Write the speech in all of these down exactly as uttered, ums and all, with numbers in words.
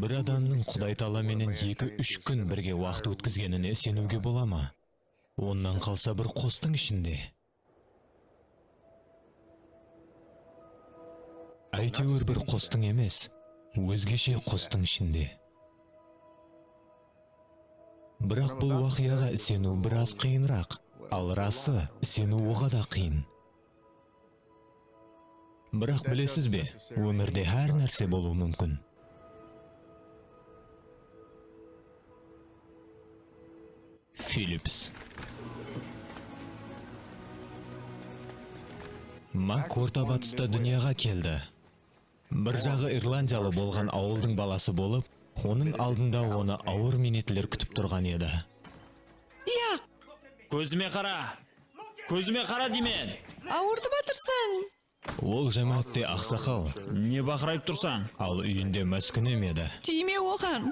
Bir adamnıń Quday Taala menen eki-úsh kún birge waqıt ótkizgenine iseniwge bola ma? Onnan qalsa bir qostıń ishinde. Áytewir bir qostıń emes, ózgeshe qostıń ishinde. Biraq bul waqıyaǵa iseniw biraz qıyınıraq, al rası, iseniw oǵada qıyın. Biraq bilesiz be, ómirde hár nárse bolıwı múmkin. Phillips. Mak Orta Batısta dúnyaǵa keldi. Bir jaǵı irlandiyalı bolǵan awıldıń balası bolıp, onıń aldında onı awır miynetler kútip turǵan edi. Yaq! Kózime qara! Kózime qara deymen! Awırtıp atırsań! Ol jámáátte aqsaqal. Ne baqırayıp tursań? Al úyinde máskúnem edi. Tiyme oǵan!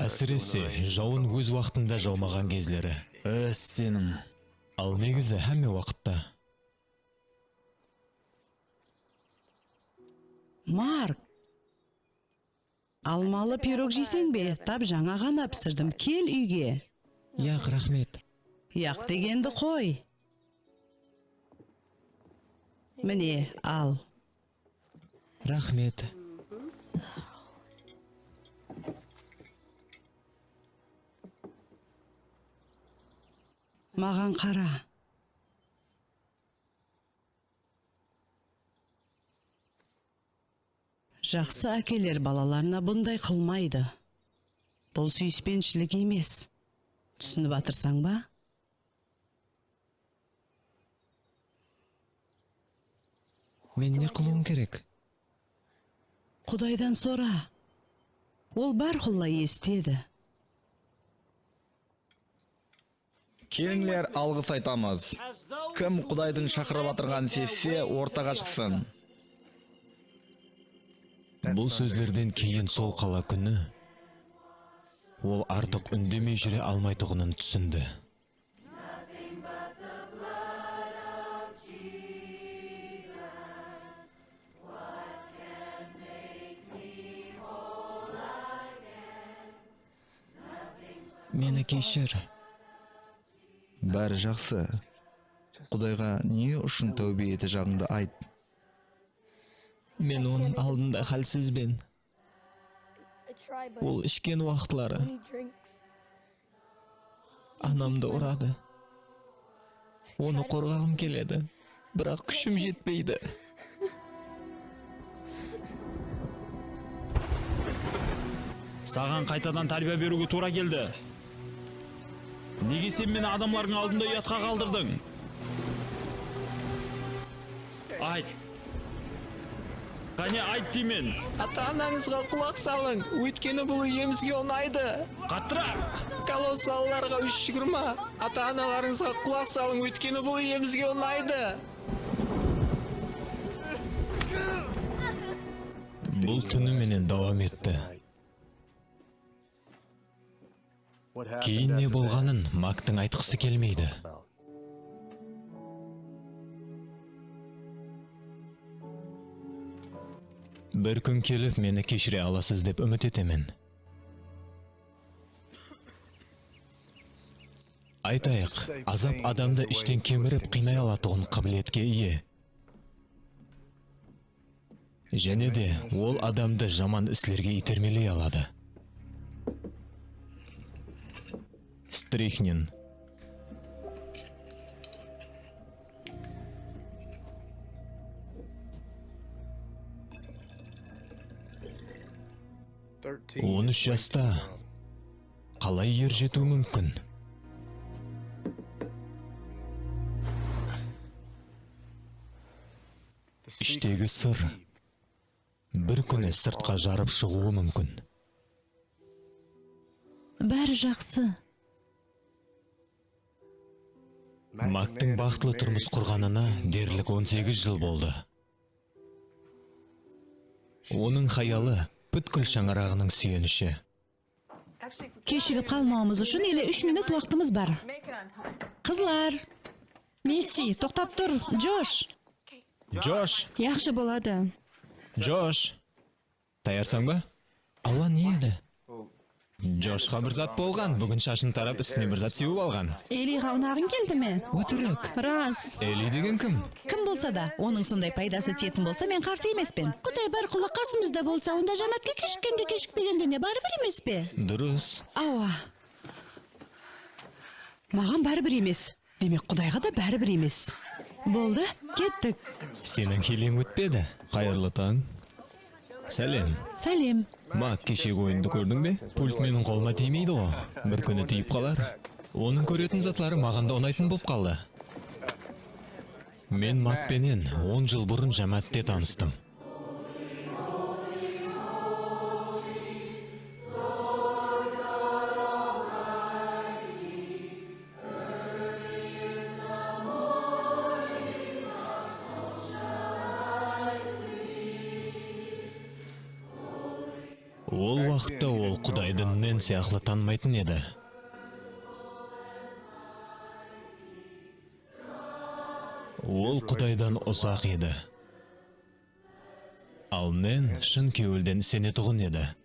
Ásirese, jawın óz waqtında jawmaǵan gezleri. Á, seniń. Al negizi hámme waqıtta. Mark! Almalı pirog jeyseń be? Tap jańa ǵana pisirdim. Kel úyge. Yaq, raxmet. Yaq degendi qoy. Mine, al. Raxmet. Maǵan qara. Jaqsı ákeler balalarına bunday qılmaydı. Bul súyispenshilik emes. Túsinip atırsań ba? Men ne qılıwım kerek? Qudaydan sora. Ol bárqulla esitedi. Kelińler, alǵıs aytamız. Kim Qudaydıń shaqırıp atırǵanın sezse, ortaǵa shıqsın. Bul sózlerden keyin sol qala kúni ol artıq úndemey júre almaytuǵının túsindi. Meni keshir. Bári jaqsı. Qudayǵa ne ushın táwbe etejaǵıńdı ayt. Men onıń aldında hálsizben. Ol ishken waqıtları anamdı uradı. Onı qorǵaǵım keledi, biraq kúshim jetpeydi. Saǵan qaytadan tárbiya beriwge tuwra keldi. Nege sen meni adamlardıń aldında uyatqa qaldırdıń? Ayt. Qáne, ayt deymen. Ata-anańızǵa qulaq salıń, óytkeni bul iyemizge unaydı. Qattıraq! Kolossalılarǵa úsh jigirma. Ata-analarıńızǵa qulaq salıń, óytkeni bul iyemizge unaydı. Bul túni menen dawam etti. Keyin ne bolǵanın Maktıń aytqısı kelmeydi. Bir kún kelip, meni keshire alasız dep úmit etemen. Aytayıq, azap adamdı ishten kemirip, qıynay alatuǵın qábiletke iye. Jáne de, ol adamdı jaman islerge iytermeley aladı. Strixnin. On úsh jasta qalay er jetiw múmkin? Ishtegi sır bir kúni sırtqa jarıp shıǵıwı múmkin. Bári jaqsı. Maktıń baxıtlı turmıs qurǵanına derlik on segiz jıl boldı. Onıń hayalı pútkil shańaraǵınıń súyenishi. Keshigip qalmawımız ushın ele úsh minut waqtımız bar. Qızlar! Missi, toqtap tur! Josh! Josh! Yaqshı boladı. Josh, tayarsań ba? Awa, ne edi? Joshqa bir zat bolǵan, búgin shashın tarap, ústine bir zat sewip alǵan. Eliǵa unaǵıń keldi me? Ótirik. Ras. Eli degen kim? Kim bolsa da, onıń sonday paydası tiyetin bolsa, men qarsı emespen. Quday bar qullı qasımızda bolsa, onda jámáátke keshikkende, keshikpegende ne, baribir emes pe? Durıs. Awa. Maǵan báribir emes. Demek, Qudayǵa da báribir emes. Boldı, kettik. Seniń hiyleń ótpedi. Qayırlı tań. Sálem. Sálem. Mak, keshegi oyındı kórdiń be? Pult meniń qolıma tiymeydi ǵo. Bir kúni tiyip qalar. Onıń kóretin zatları maǵan da unaytın bolıp qaldı. Men Mak penen on jıl burın jámáátte tanıstım. Ol waqıtta ol Qudaydı men sıyaqlı tanımaytın edi. Ol Qudaydan usaq edi. Al men shın kewilden isenetuǵın edi.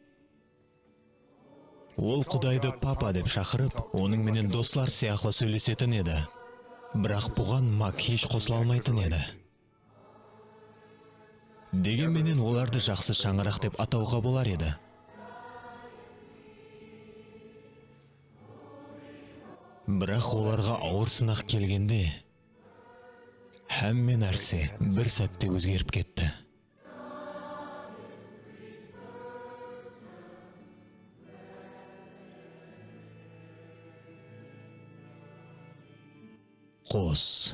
Ol Qudaydı Papa dep shaqırıp, onıń menen doslar sıyaqlı sóylesetin edi. Biraq buǵan Mak hesh qosıla almaytın edi. Degen menen olardı jaqsı shańaraq dep atawǵa bolar edi. Biraq olarǵa awır sınaq kelgende, hámme nárse bir sátte ózgerip ketti. Qos.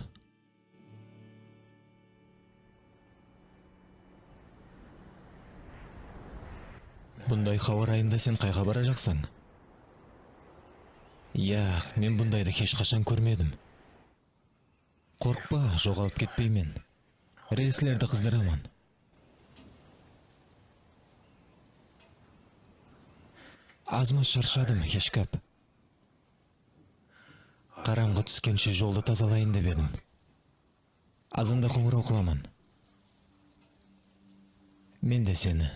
Bunday hawa rayında sen qayǵa barajaqsań? Yaq, men bundaydı hesh qashan kórmedim. Qorqpa, joǵalıp ketpeymen. Relslerdi qızdıraman. Azmaz sharshadım, Heshkap. Qarańǵı túskenshe joldı tazalayın dep edim. Azanda qońıraw qılaman. Men de seni.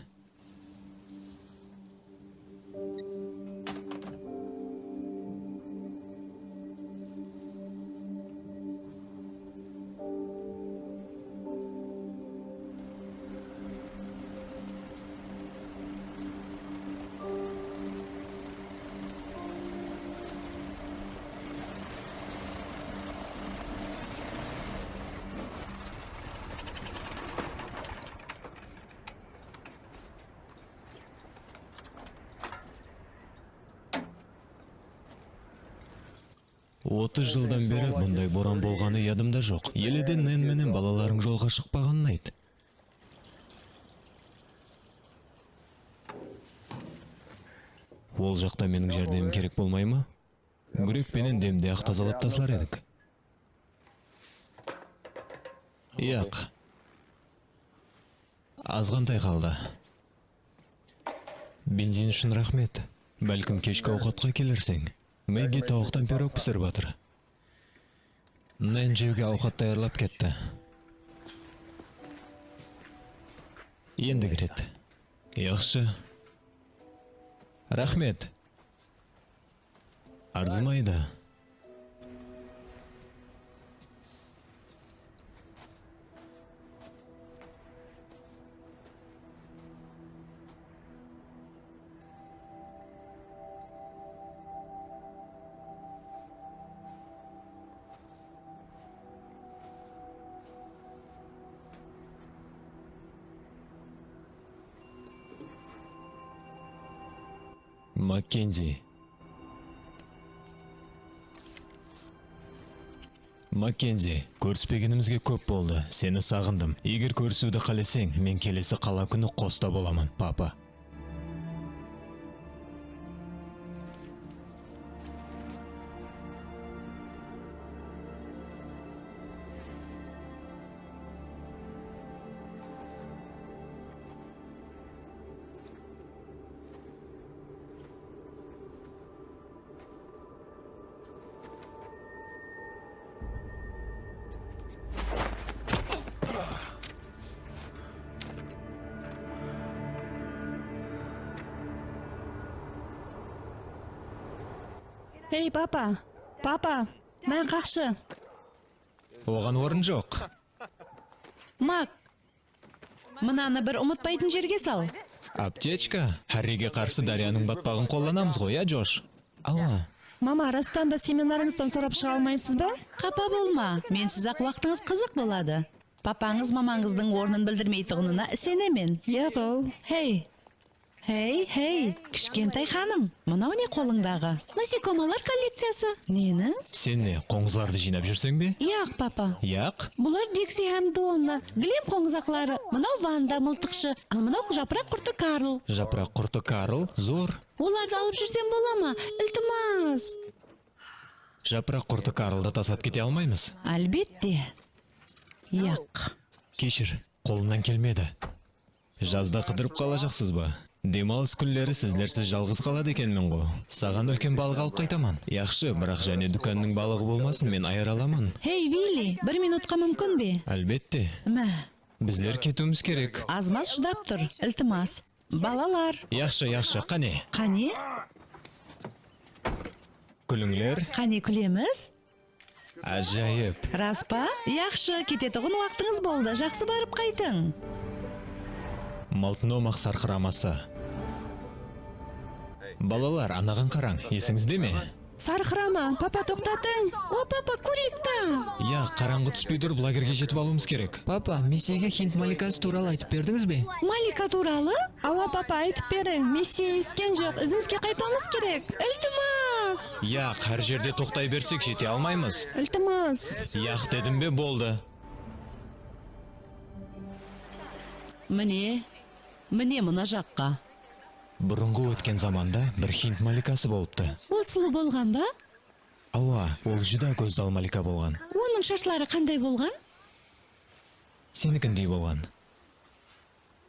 Otız jıldan beri bunday boran bolǵanı yadımda joq. Ele de Nen menen balalarıń jolǵa shıqpaǵanın ayt. Ol jaqta meniń járdemim kerek bolmay ma? Gúrek penen demdi-aq tazalap taslar edik. Yaq. Azǵantay qaldı. Benzin ushın raxmet. Bálkim keshki awqatqa kelirseń. Meggi tawıqtan pirog pisirip atır. Nen jewge awqat tayarlap ketti. Endigi ret. Yaqshı. Raxmet. Arzımaydı. Makkenzi. Makkenzi, kórispegenimizge kóp boldı. Seni saǵındım. Eger kórisiwdi qáleseń, men kelesi qala kúni qosta bolaman, papa. Hey, papa! Papa! Mán qaqshı! Oǵan orın joq. Mak, mınanı bir umıtpaytın jerge sal. Aptechka? Harrige qarsı dáryanıń batpaǵın qollanamız ǵoy, ya, Josh? Awa. Mama, rastan da seminarıńızdan sorap shıǵa almaysız ba? Qapa bolma, mensiz-aq waqtıńız qızıq boladı. Papańız mamańızdıń ornın bildirmeytuǵınına isenemen. Yaq-aw. Hey, hey, hey, kishkentay xanım, mınaw ne qolıńdaǵı? Nasikomalar kollekciyası. Neniń? Sen ne, qońızlardı jıynap júrseń be? Yaq, papa. Yaq? Bular Diksi hám Donna, Glem qońızaqları. Mınaw Vanda mıltıqshı, al mınaw japıraq qurtı Karl. Japıraq qurtı Karl? Zor. Olardı alıp júrsem bola ma? Iltimas! Japıraq qurtı Karldı taslap kete almaymız. Álbette. Yaq. Keshir, qolımnan kelmedi. Jazda qıdırıp qalajaqsız ba? Dem alıs kúnleri sizlersiz jalǵız qaladı ekenmen ǵo. Saǵan úlken balıq alıp qaytaman. Yaqshı, biraq jáne dúkannıń balıǵı bolmasın, men ayıra alaman. Hey, Villi, bir minutqa múmkin be? Álbette. Má. Bizler ketiwimiz kerek. Azmaz shıdap tur, iltimas. Balalar. Yaqshı, yaqshı, qáne. Qáne? Kúlińler. Qáne kúlemiz? Ájayıp. Ras pa? Yaqshı, ketetuǵın waqtıńız boldı, jaqsı barıp qaytıń. Moltnomaq sarqıraması. Balalar, anaǵan qarań, esińizde me? Sarqırama, papa, toqtatıń! O, papa, kúrek ta! Ya, qarańǵı túspey turıp lagerge jetip alıwımız kerek. Papa, Missige Hind malikası tuwralı aytıp berdińiz be? Malika tuwralı? Awa, papa, aytıp beriń. Missi esitken joq, izimizge qaytıwımız kerek. Iltimas! Yaq, hár jerde toqtay bersek jete almaymız. Iltimas! Yaq dedim be, boldı. Mine, mine mına jaqqa. Burınǵı ótken zamanda bir hind malikası bolıptı. Ol sulıw bolǵan ba? Awa, ol júdá gózzal malika bolǵan. Onıń shashları qanday bolǵan? Senikindey bolǵan.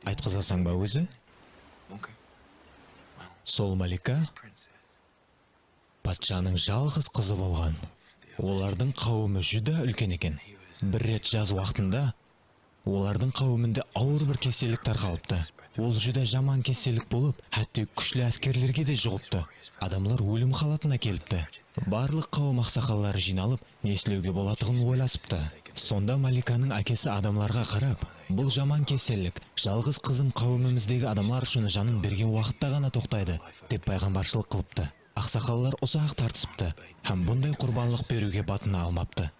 Aytqızasań ba ózi? Sol malika patshanıń jalǵız qızı bolǵan. Olardıń qáwimi júdá úlken eken. Bir ret jaz waqtında olardıń qáwiminde awır bir kesellik tarqalıptı. Ol júdá jaman kesellik bolıp, hátte kúshli áskerlerge de juǵıptı. Adamlar ólim halatına kelipti. Barlıq qáwim aqsaqalları jıynalıp, ne islewge bolatuǵının oylasıptı. Sonda malikanıń ákesi adamlarǵa qarap, "Bul jaman kesellik, jalǵız qızım qáwimimizdegi adamlar ushın janın bergen waqıtta ǵana toqtaydı," dep payǵambarshılıq qılıptı. Aqsaqallar uzaq tartısıptı hám bunday qurbanlıq beriwge batına almaptı.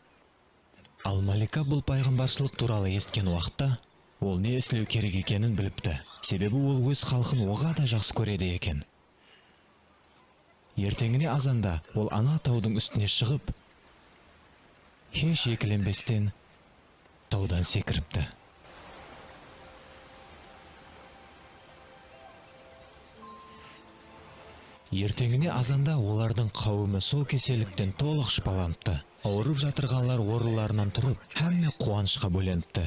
Al malika bul payǵambarshılıq tuwralı esitken waqıtta, ol ne islew kerek ekenin bilipti, sebebi ol óz xalqın oǵada jaqsı kóredi eken. Erteńine azanda ol ana tawdıń ústine shıǵıp, hesh ekilenbesten tawdan sekiripti. Erteńine azanda olardıń qáwimi sol kesellikten tolıq shıpalanıptı. Awırıp jatırǵanlar orınlarınan turıp, hámme quwanıshqa bólenipti.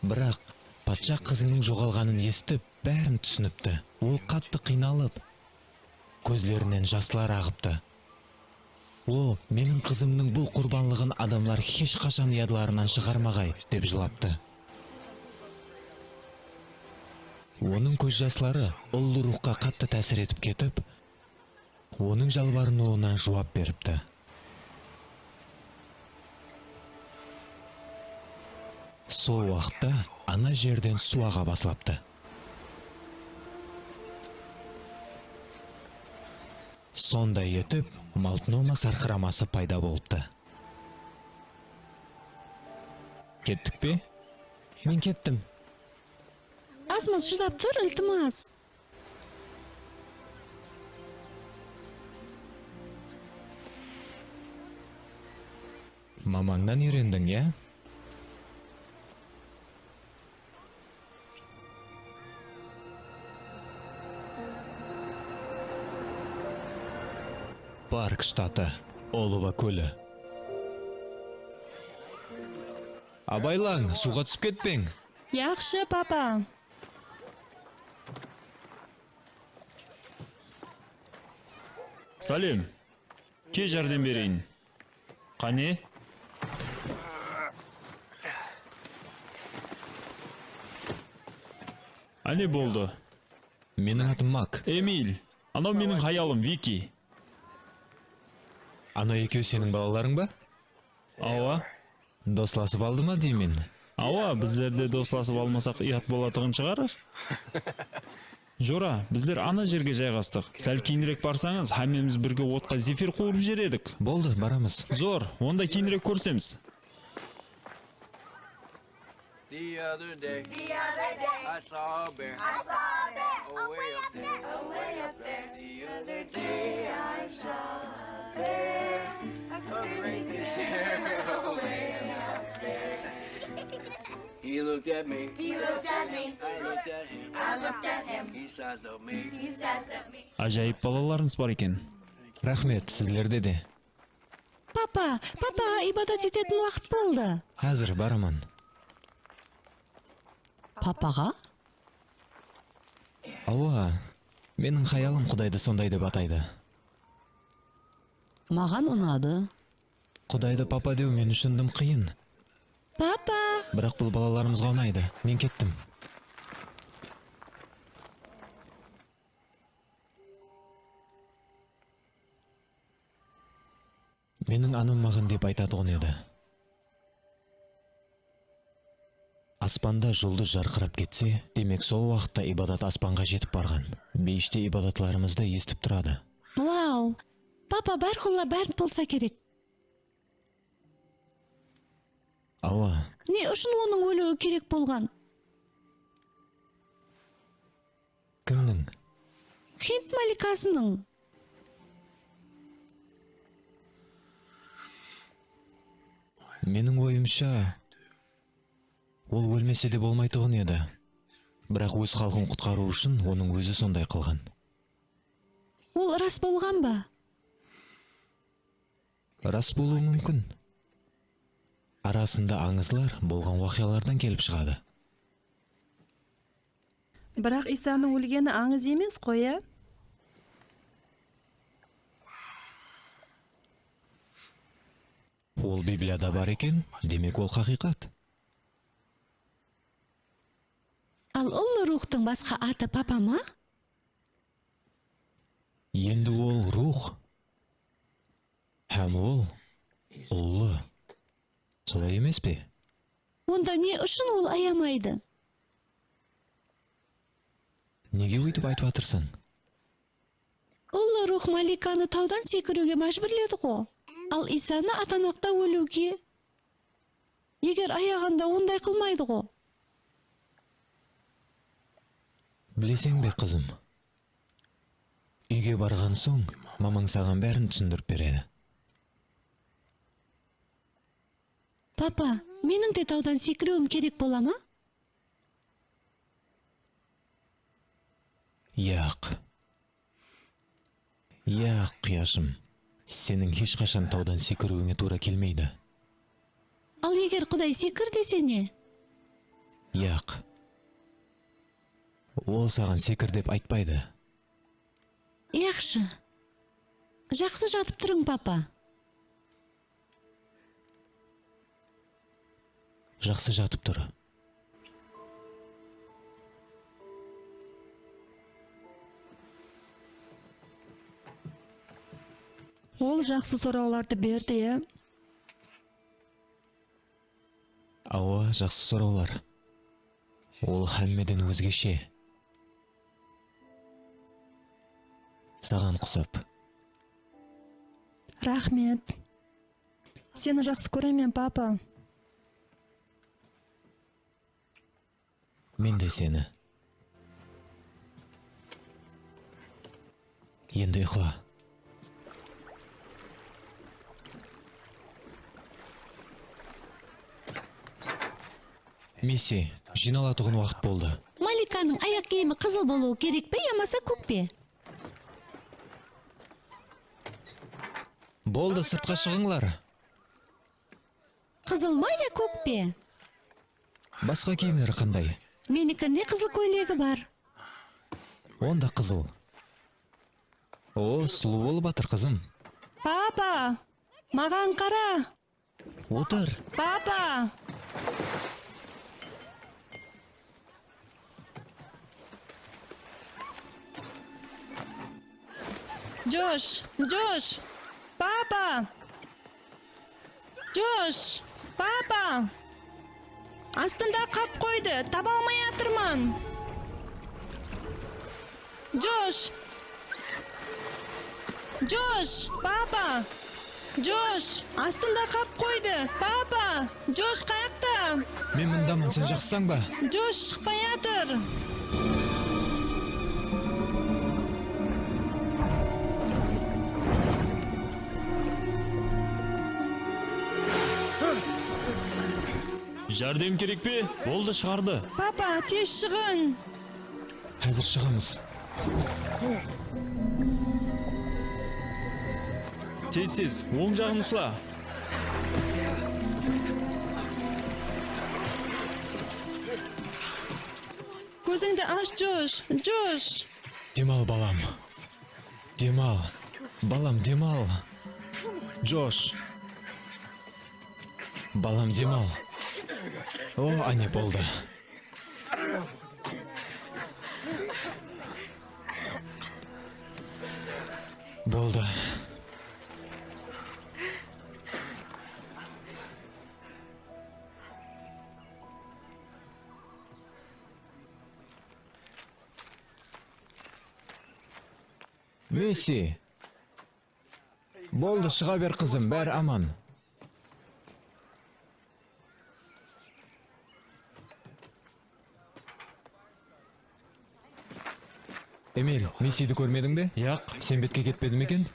Biraq patsha qızınıń joǵalǵanın esitip, bárin túsinipti. Ol qattı qıynalıp, kózlerinen jaslar aǵıptı. Ol, "Meniń qızımnıń bul qurbanlıǵın adamlar hesh qashan yadlarınan shıǵarmaǵay," dep jılaptı. Onıń kóz jasları ullı ruwxqa qattı tásir etip ketip, onıń jalbarınıwına juwap beripti. Sol waqıtta ana jerden suw aǵa baslaptı. Sonday etip, Multnuma sarqıraması payda bolıptı. Kettik pe? Men kettim. Azmaz, shıdap tur, iltimas. Mamańnan úyrendiń, ya? Park shtatı, Oluva kóli. Abaylań, suwǵa túsip ketpeń. Yaqshı, papa. Sálem. Ke, járdem bereyin. Qáne? Áne, boldı. Meniń atım Mak. Emil, anaw meniń hayalım Viki. Ana ekewi seniń balalarıń ba? Awa. Doslasıp aldı ma deymen? Awa, bizler de doslasıp almasaq, uyat bolatuǵın shıǵar. Jora, bizler ana jerge jayǵastıq. Sál keyinirek barsańız, hámmemiz birge otqa zefir quwırıp jer edik. Boldı, baramız. Zor, onda keyinirek kórisemiz. The other day, the other day, I saw a bear. I saw a bear. Away up there, away up there. The other day, I saw a bear. A great big bear away up there. He looked at me. He looked at me. I looked at him. I looked at him. He sized up me. He sized up me. Ájayıp balalarıńız bar eken. Raxmet, sizlerde de. Papa, papa, ibadat etetin waqıt boldı. Házir baraman. Papaǵa? Awa, meniń hayalım Qudaydı sonday dep ataydı. Maǵan unadı. Qudaydı papa dew men ushın dım qıyın. Papa! Biraq bul balalarımızǵa unaydı. Men kettim. Meniń anam maǵan dep aytatuǵın edi. Aspanda juldız jarqırap ketse, demek, sol waqıtta ibadat aspanǵa jetip barǵan. Beyishte ibadatlarımızdı esitip turadı. Wow! Papa, bárqulla bárip bolsa kerek. Awa. Ne ushın onıń óliwi kerek bolǵan? Kimniń? Hind malikasınıń. Meniń oyımsha, ol ólmese de bolmaytuǵın edi. Biraq óz xalqın qutqarıw ushın onıń ózi sonday qılǵan. Ol ras bolǵan ba? Ras bolıwı múmkin. Arasında ańızlar bolǵan waqıyalardan kelip shıǵadı. Biraq Iysanıń ólgeni ańız emes ǵoy, á? Ol Bibliyada bar eken, demek, ol haqıyqat. Al Ullı Ruwxtıń basqa atı Papa ma? Endi ol Ruwx. Hám ol Ullı. Solay emes pe? Onda ne ushın ol ayamaydı? Nege óytip aytıp atırsań? Ullı Ruwx Malikanı tawdan sekiriwge májbúrledi ǵo. Al Iysanı atanaqta óliwge. Eger ayaǵanda onday qılmaydı ǵo. Bileseń be, qızım? Úyge barǵan soń, mamań saǵan bárin túsindirip beredi. Papa, meniń de tawdan sekiriwim kerek bola ma? Yaq. Yaq, quyashım. Seniń hesh qashan tawdan sekiriwińe tuwra kelmeydi. Al eger Quday sekir dese ne? Yaq. Ol saǵan sekir dep aytpaydı. Yaqshı. Jaqsı jatıp turıń, papa. Jaqsı jatıp tur. Ol jaqsı sorawlardı berdi, ya? Awa, jaqsı sorawlar. Ol hámmeden ózgeshe. Saǵan qusap. Raxmet. Seni jaqsı kóremen, papa. Men de seni. Endi uyıqla. Misi, jıynalatuǵın waqıt boldı. Malikanıń ayaq kiyimi qızıl bolıwı kerek pe yamasa kók pe? Boldı, sırtqa shıǵıńlar. Qızıl ma ya kók pe? Basqa kiyimleri qanday? Menikinde qızıl kóylegi bar. Onda qızıl. O, sulıw bolıp atır, qızım. Papa, maǵan qara. Otır. Papa! Josh, Josh! Papa! Josh! Papa! Astında qap qoydı, taba almay atırman. Josh! Josh! Papa! Josh! Astında qap qoydı. Papa! Josh qayaqta? Men mındaman, sen jaqsısań ba? Josh shıqpay atır. Járdem kerek pe? Boldı, shıǵardı. Papa, tez shıǵıń. Házir shıǵamız. Tez, tez, oń jaǵın usla. Kózińdi ash, Josh, Josh. Dem al, balam. Dem al. Balam, dem al. Josh. Balam, dem al. O, áne, boldı. Boldı. Messi. Boldı, shıǵa ber, qızım, bári aman. Emil, Messidi kórmediń be? Yaq. Sen betke ketpedi me eken?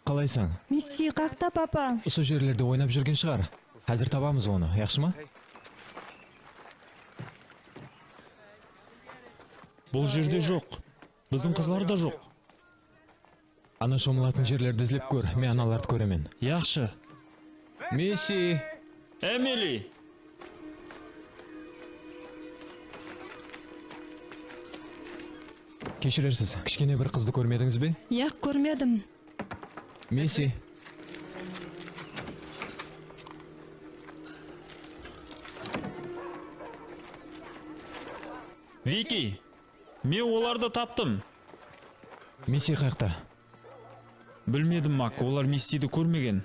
Qalaysań? Messi qayaqta, papa? Usı jerlerde oynap júrgen shıǵar. Házir tabamız onı, yaqshı ma? Bul jerde joq. Biziń qızlar da joq. Ana shomılatın jerlerdi izlep kór, men analardı kóremen. Yaqshı. Messi! Emili! Keshirersiz, kishkene bir qızdı kórmedińiz be? Yaq, kórmedim. Messi! Viki! Men olardı taptım. Messi qayaqta? Bilmedim, Mak, olar Messidi kórmegen.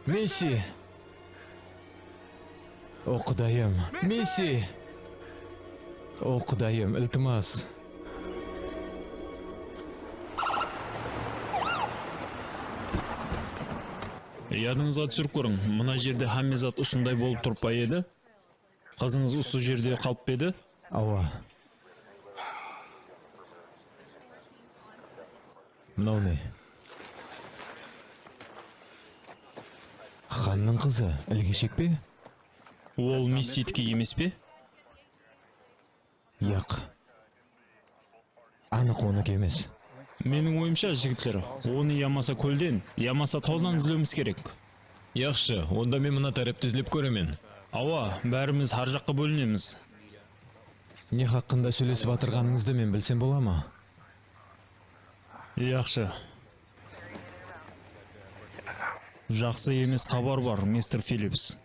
Messi! O, Qudayım! Messi! O, Qudayım, iltimas! Yadıńızǵa túsirip kóriń, mına jerde hámme zat usınday bolıp turıp pa edi? Qızıńız usı jerde qalıp pa edi? Awa. Mınaw ne? Xannıń qızı, ilgeshek pe? Ol Messidiki emes pe? Yaq. Anıq onıki emes. Meniń oyımsha, jigitler, onı yamasa kólden, yamasa tawdan izlewimiz kerek. Yaqshı, onda men mına tárepti izlep kóremen. Awa, bárimiz hár jaqqa bólinemiz. Ne haqqında sóylesip atırǵanıńızdı men bilsem bola ma? Yaqshı. Jaqsı emes xabar bar, mister Fillips.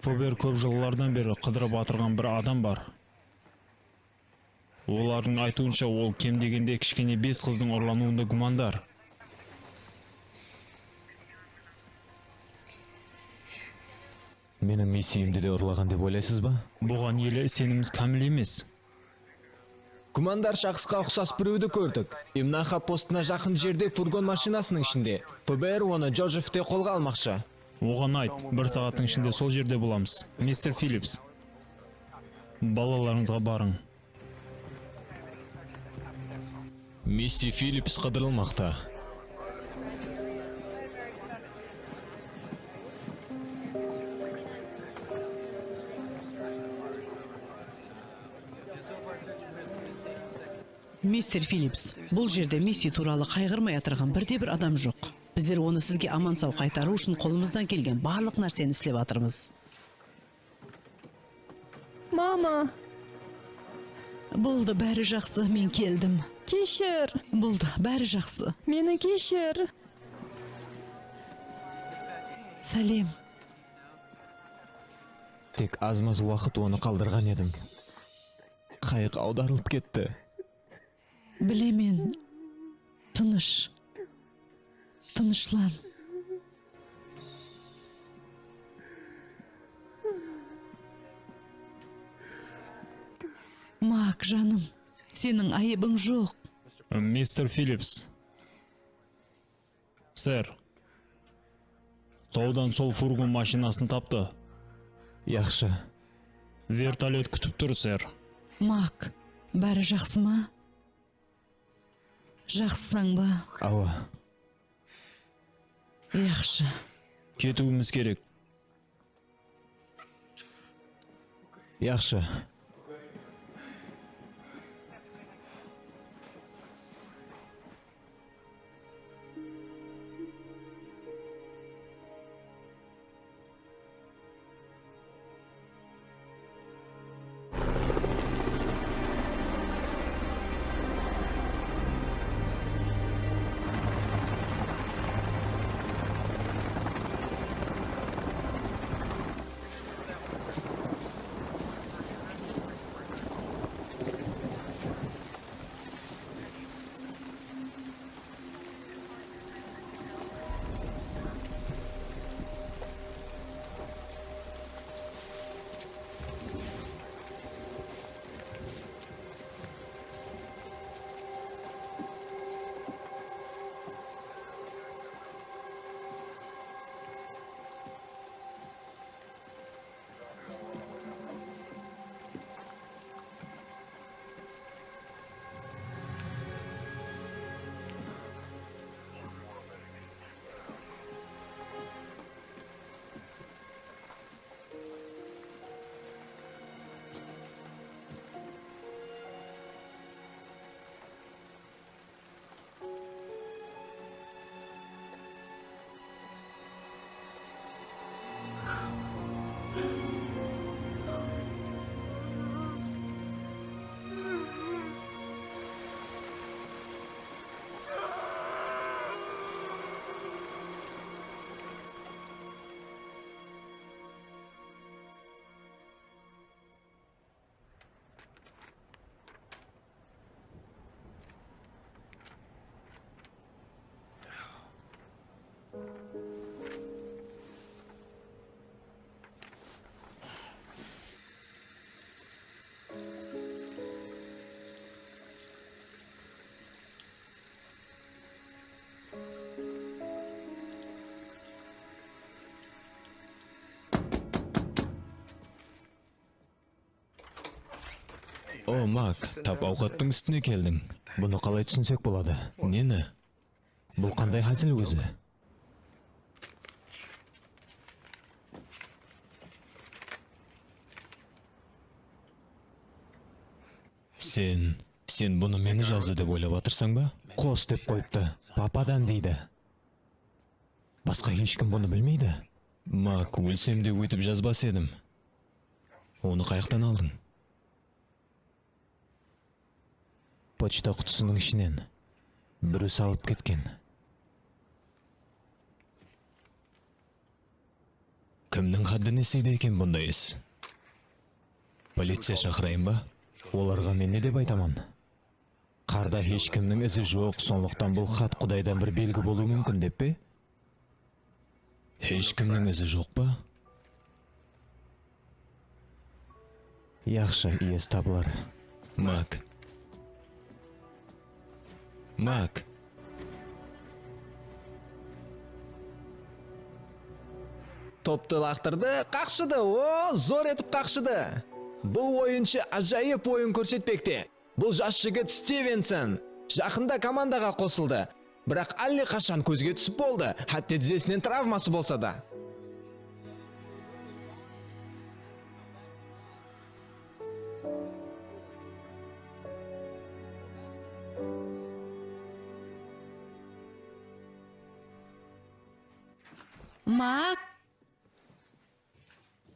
Fober kóp jıllardan beri qıdırıp atırǵan bir adam bar. Olardıń aytıwınsha, ol kem degende kishkene bes qızdıń urlanıwında gúmandar. Meniń Messiyimdi de urlaǵan dep oylaysız ba? Buǵan ele isenimimiz kámil emes. Gúmandar shaxsqa uqsas birewdi kórdik. Imnaxa postına jaqın jerde furgon mashinasınıń ishinde. F B R onı Jozefte qolǵa almaqshı. Oǵan ayt, bir saattıń ishinde sol jerde bolamız. Mister Fillips, balalarıńızǵa barıń. Mister Fillips qıdırılmaqta. Mister Fillips, bul jerde Messi tuwralı qayǵırmay atırǵan birde-bir adam joq. Bizler onı sizge aman-saw qaytarıw ushın qolımızdan kelgen barlıq nárseni islep atırmız. Mama! Boldı, bári jaqsı, men keldim. Keshir! Boldı, bári jaqsı. Meni keshir! Sálem. Tek az-maz waqıt onı qaldırǵan edim. Qayıq awdarılıp ketti. Bilemen. Tınısh. Tınıshlan. Mak, janım, seniń ayıbıń joq. Mister Fillips. Ser. Tawdan sol furgon mashinasın taptı. Yaqshı. Vertolyot kútip tur, ser. Mak, bári jaqsı ma? Jaqsısań ba? Awa. Yaqshı. Ketiwimiz kerek. Yaqshı. O, Mak, tap awqattıń ústine keldiń. Bunı qalay túsinsek boladı? Neni? Bul qanday házil ózi? Sen, sen bunı meni jazdı dep oylap atırsań ba? Qos dep qoyıptı. Papadan deydi. Basqa hesh kim bunı bilmeydi. Mak, ólsem de óytip jazbas edim. Onı qayaqtan aldıń? Pochta qutısınıń ishinen birew salıp ketken. Kimniń háddine sıydı eken bunday is? Policiya shaqırayın ba? Olarǵa men ne dep aytaman? Qarda hesh kimniń izi joq, sonlıqtan bul xat Qudaydan bir belgi bolıwı múmkin dep pe? Hesh kimniń izi joq pa? Yaqshı, iyesi tabılar. Mak. Mak. Toptı laqtırdı, qaqshıdı, o, zor etip qaqshıdı. Bul oyınshı ájayıp oyın kórsetpekte. Bul jas jigit Stivenson. Jaqında komandaǵa qosıldı. Biraq álle qashan kózge túsip boldı, hátte dizesinen travması bolsa da. Mak.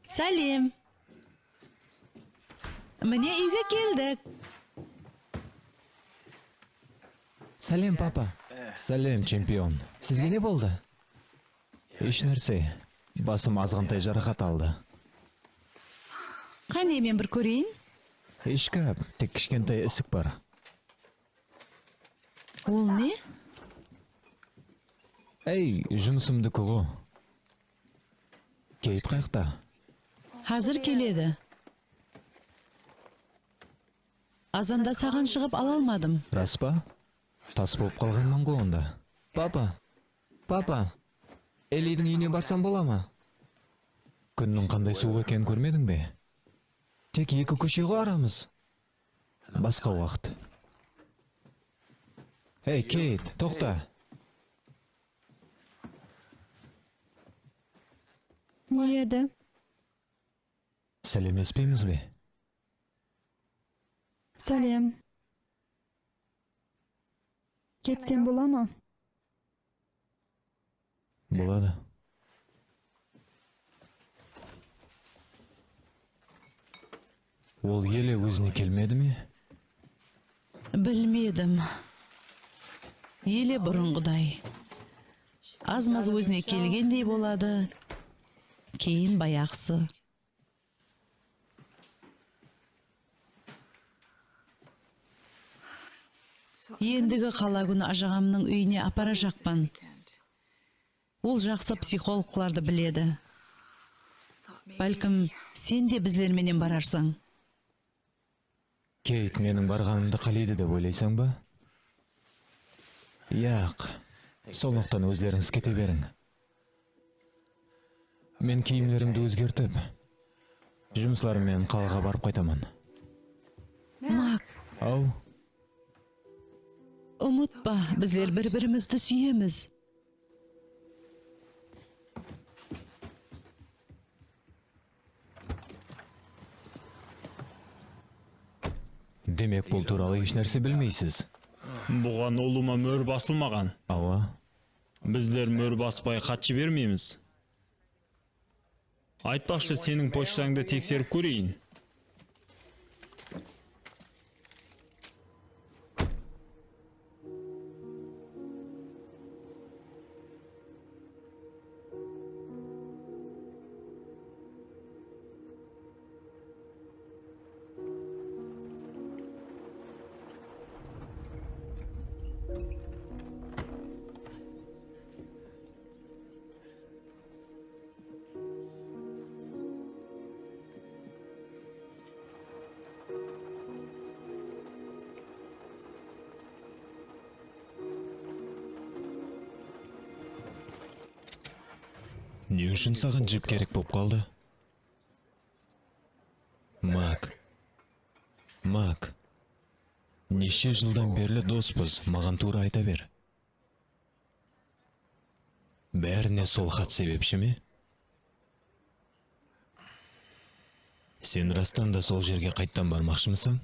Sálem. Mine, úyge keldik. Sálem, papa. Sálem, chempion. Sizge ne boldı? Hesh nárse. Basım azǵantay jaraqat aldı. Qáne, men bir kóreyin. Ishkap, tek kishkentay isik bar. Ol ne? Ey, jumısımdiki ǵo. Keyt qayaqta? Házir keledi. Azanda saǵan shıǵıp ala almadım. Ras pa? Tas bolıp qalǵanman ǵo onda. Papa, papa, Elidiń úyine barsam bola ma? Kúnniń qanday suwıq ekenin kórmediń be? Tek eki kóshe ǵo aramız. Basqa waqıt. Hey, Keyt, toqta. Ne edi? Sálemlespeymiz be? Sálem. Ketsem bola ma? Boladı. Ol ele ózine kelmedi me? Bilmedim. Ele burınǵıday. Az-maz ózine kelgendey boladı, keyin bayaǵısı. Endigi qala kúni ajaǵamnıń úyine aparajaqpan. Ol jaqsı psixologlardı biledi. Bálkim, sen de bizler menen bararsań. Keyt meniń barǵanımdı qáleydi dep oylaysań ba? Yaq, sonlıqtan ózlerińiz kete beriń. Men kiyimlerimdi ózgertip, jumıslarım menen qalaǵa barıp qaytaman. Mak. Aw. Umıtpa, bizler bir-birimizdi súyemiz. Demek, bul tuwralı hesh nárse bilmeysiz. Buǵan ulıwma mór basılmaǵan. Awa. Bizler mór baspay xat jibermeymiz. Aytpaqshı, seniń pochtańdı tekserip kóreyin. Ne ushın saǵan jip kerek bolıp qaldı? Mak. Mak. Neshe jıldan berli dospız, maǵan tuwrı ayta ber. Bárine sol xat sebepshi me? Sen rastan da sol jerge qayttan barmaqshımısań?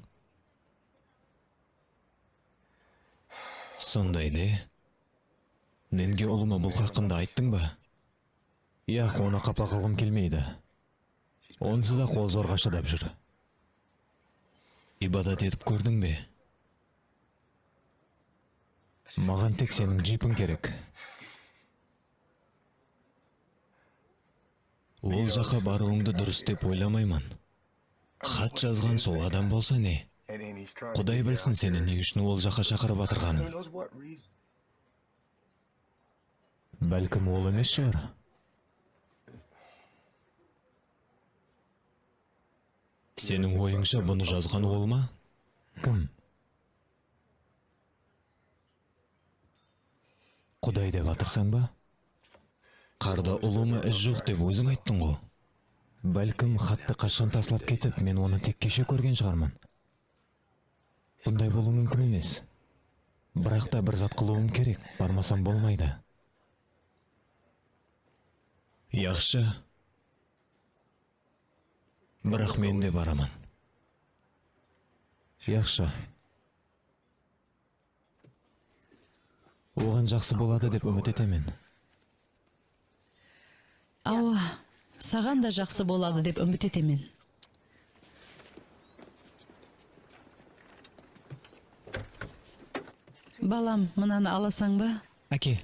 Sonday de. Nenge ulıwma bul haqqında ayttıń ba? Yaq, onı qapa qılǵım kelmeydi. Onsız-aq ol zorǵa shıdap júr. Ibadat etip kórdiń be? Maǵan tek seniń jipiń kerek. Ol jaqqa barıwıńdı durıs dep oylamayman. Xat jazǵan sol adam bolsa ne? Quday bilsin seni ne ushın ol jaqqa shaqırıp atırǵanın. Bálkim, ol emes shıǵar. Seniń oyıńsha, bunı jazǵan ol ma? Kim? Quday dep atırsań ba? Qarda ulıwma iz joq dep óziń ayttıń ǵo. Bálkim, xattı qashshan taslap ketip, men onı tek keshe kórgen shıǵarman. Bunday bolıwı múmkin emes. Biraq ta bir zat qılıwım kerek, barmasam bolmaydı. Yaqshı. Biraq men de baraman. Yaqshı. Oǵan jaqsı boladı dep úmit etemen. Awa, saǵan da jaqsı boladı dep úmit etemen. Balam, mınanı alasań ba? Áke.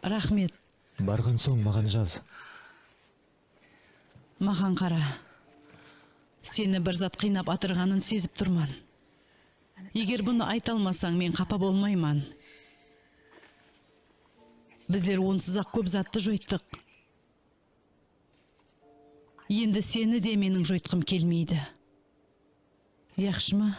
Raxmet. Barǵan soń maǵan jaz. Maǵan qara. Seni bir zat qıynap atırǵanın sezip turman. Eger bunı ayta almasań, men qapa bolmayman. Bizler onsız-aq kóp zattı joyttıq. Endi seni de meniń joytqım kelmeydi. Yaqshı ma?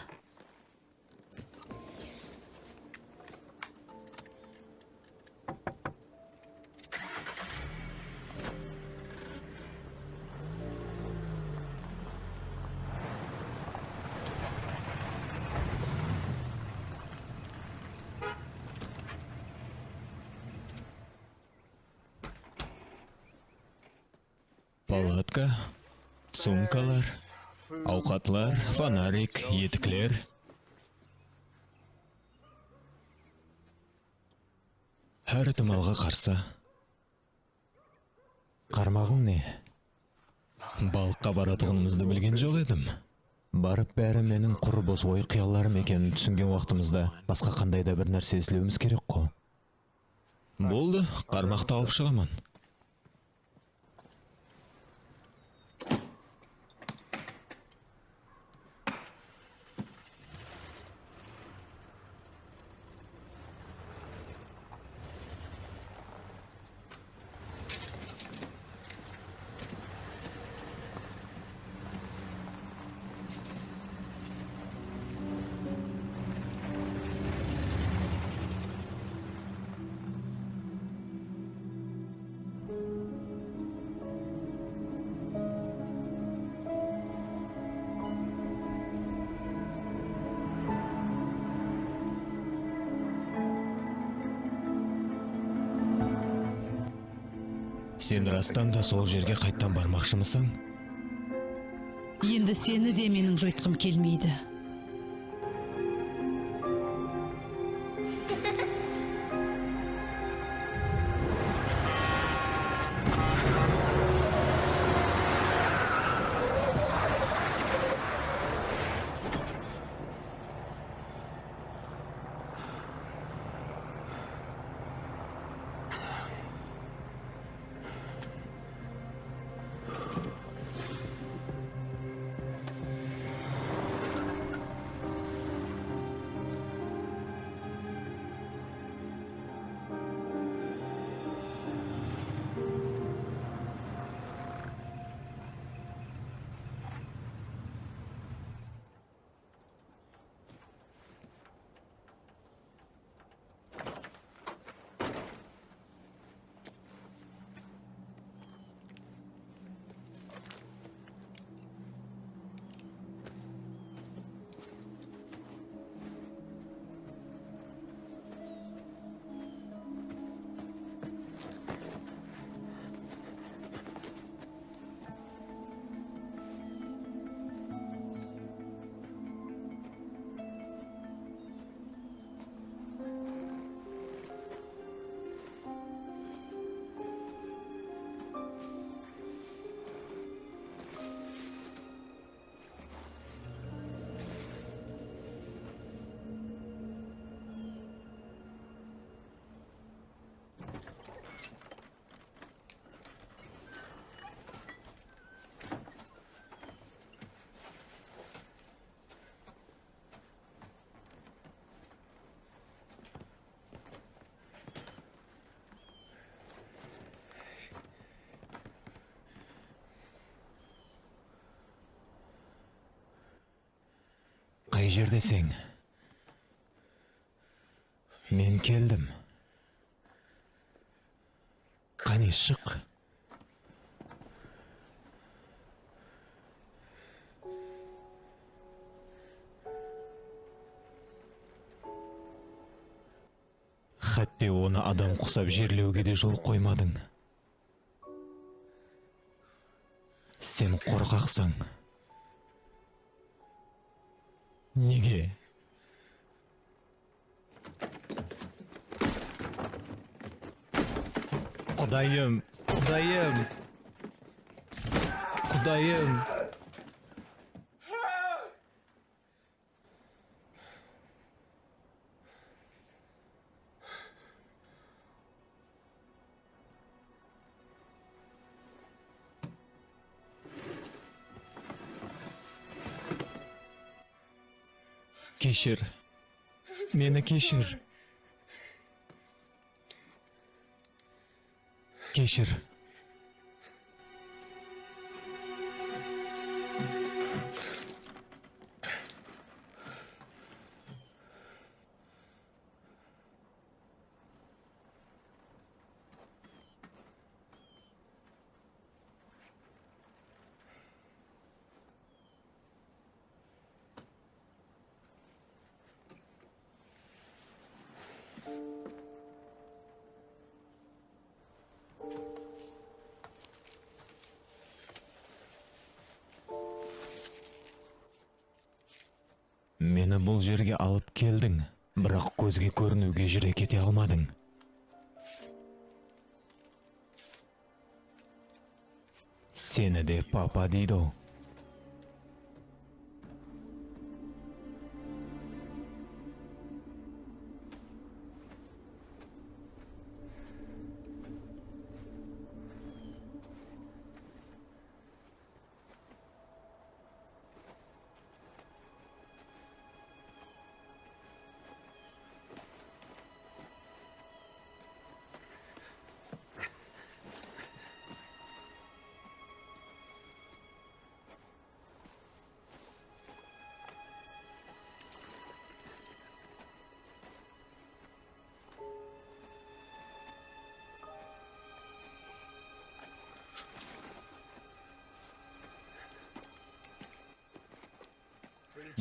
Palatka, sumkalar, awqatlar, fonarik, etikler. Hár itimalǵa qarsı. Qarmaǵıń ne? Balıqqa baratuǵınımızdı bilgen joq edim. Barıp bári meniń qurı bos oy-qıyallarım ekenin túsingen waqtımızda basqa qanday da bir nárse islewimiz kerek-ǵo. Boldı, qarmaq tawıp shıǵaman. Sen rastan da sol jerge qayttan barmaqshımısań? Endi seni de meniń joytqım kelmeydi. Qay jerdeseń? Men keldim. Qáne, shıq. Hátte onı adam qusap jerlewge de jol qoymadıń. Sen qorqaqsań. Nege? Qudayım, Qudayım, Qudayım. Keshir. Meni keshir. Keshir. Meni bul jerge alıp keldiń, biraq kózge kóriniwge júrek ete almadıń. Seni de papa deydi-aw.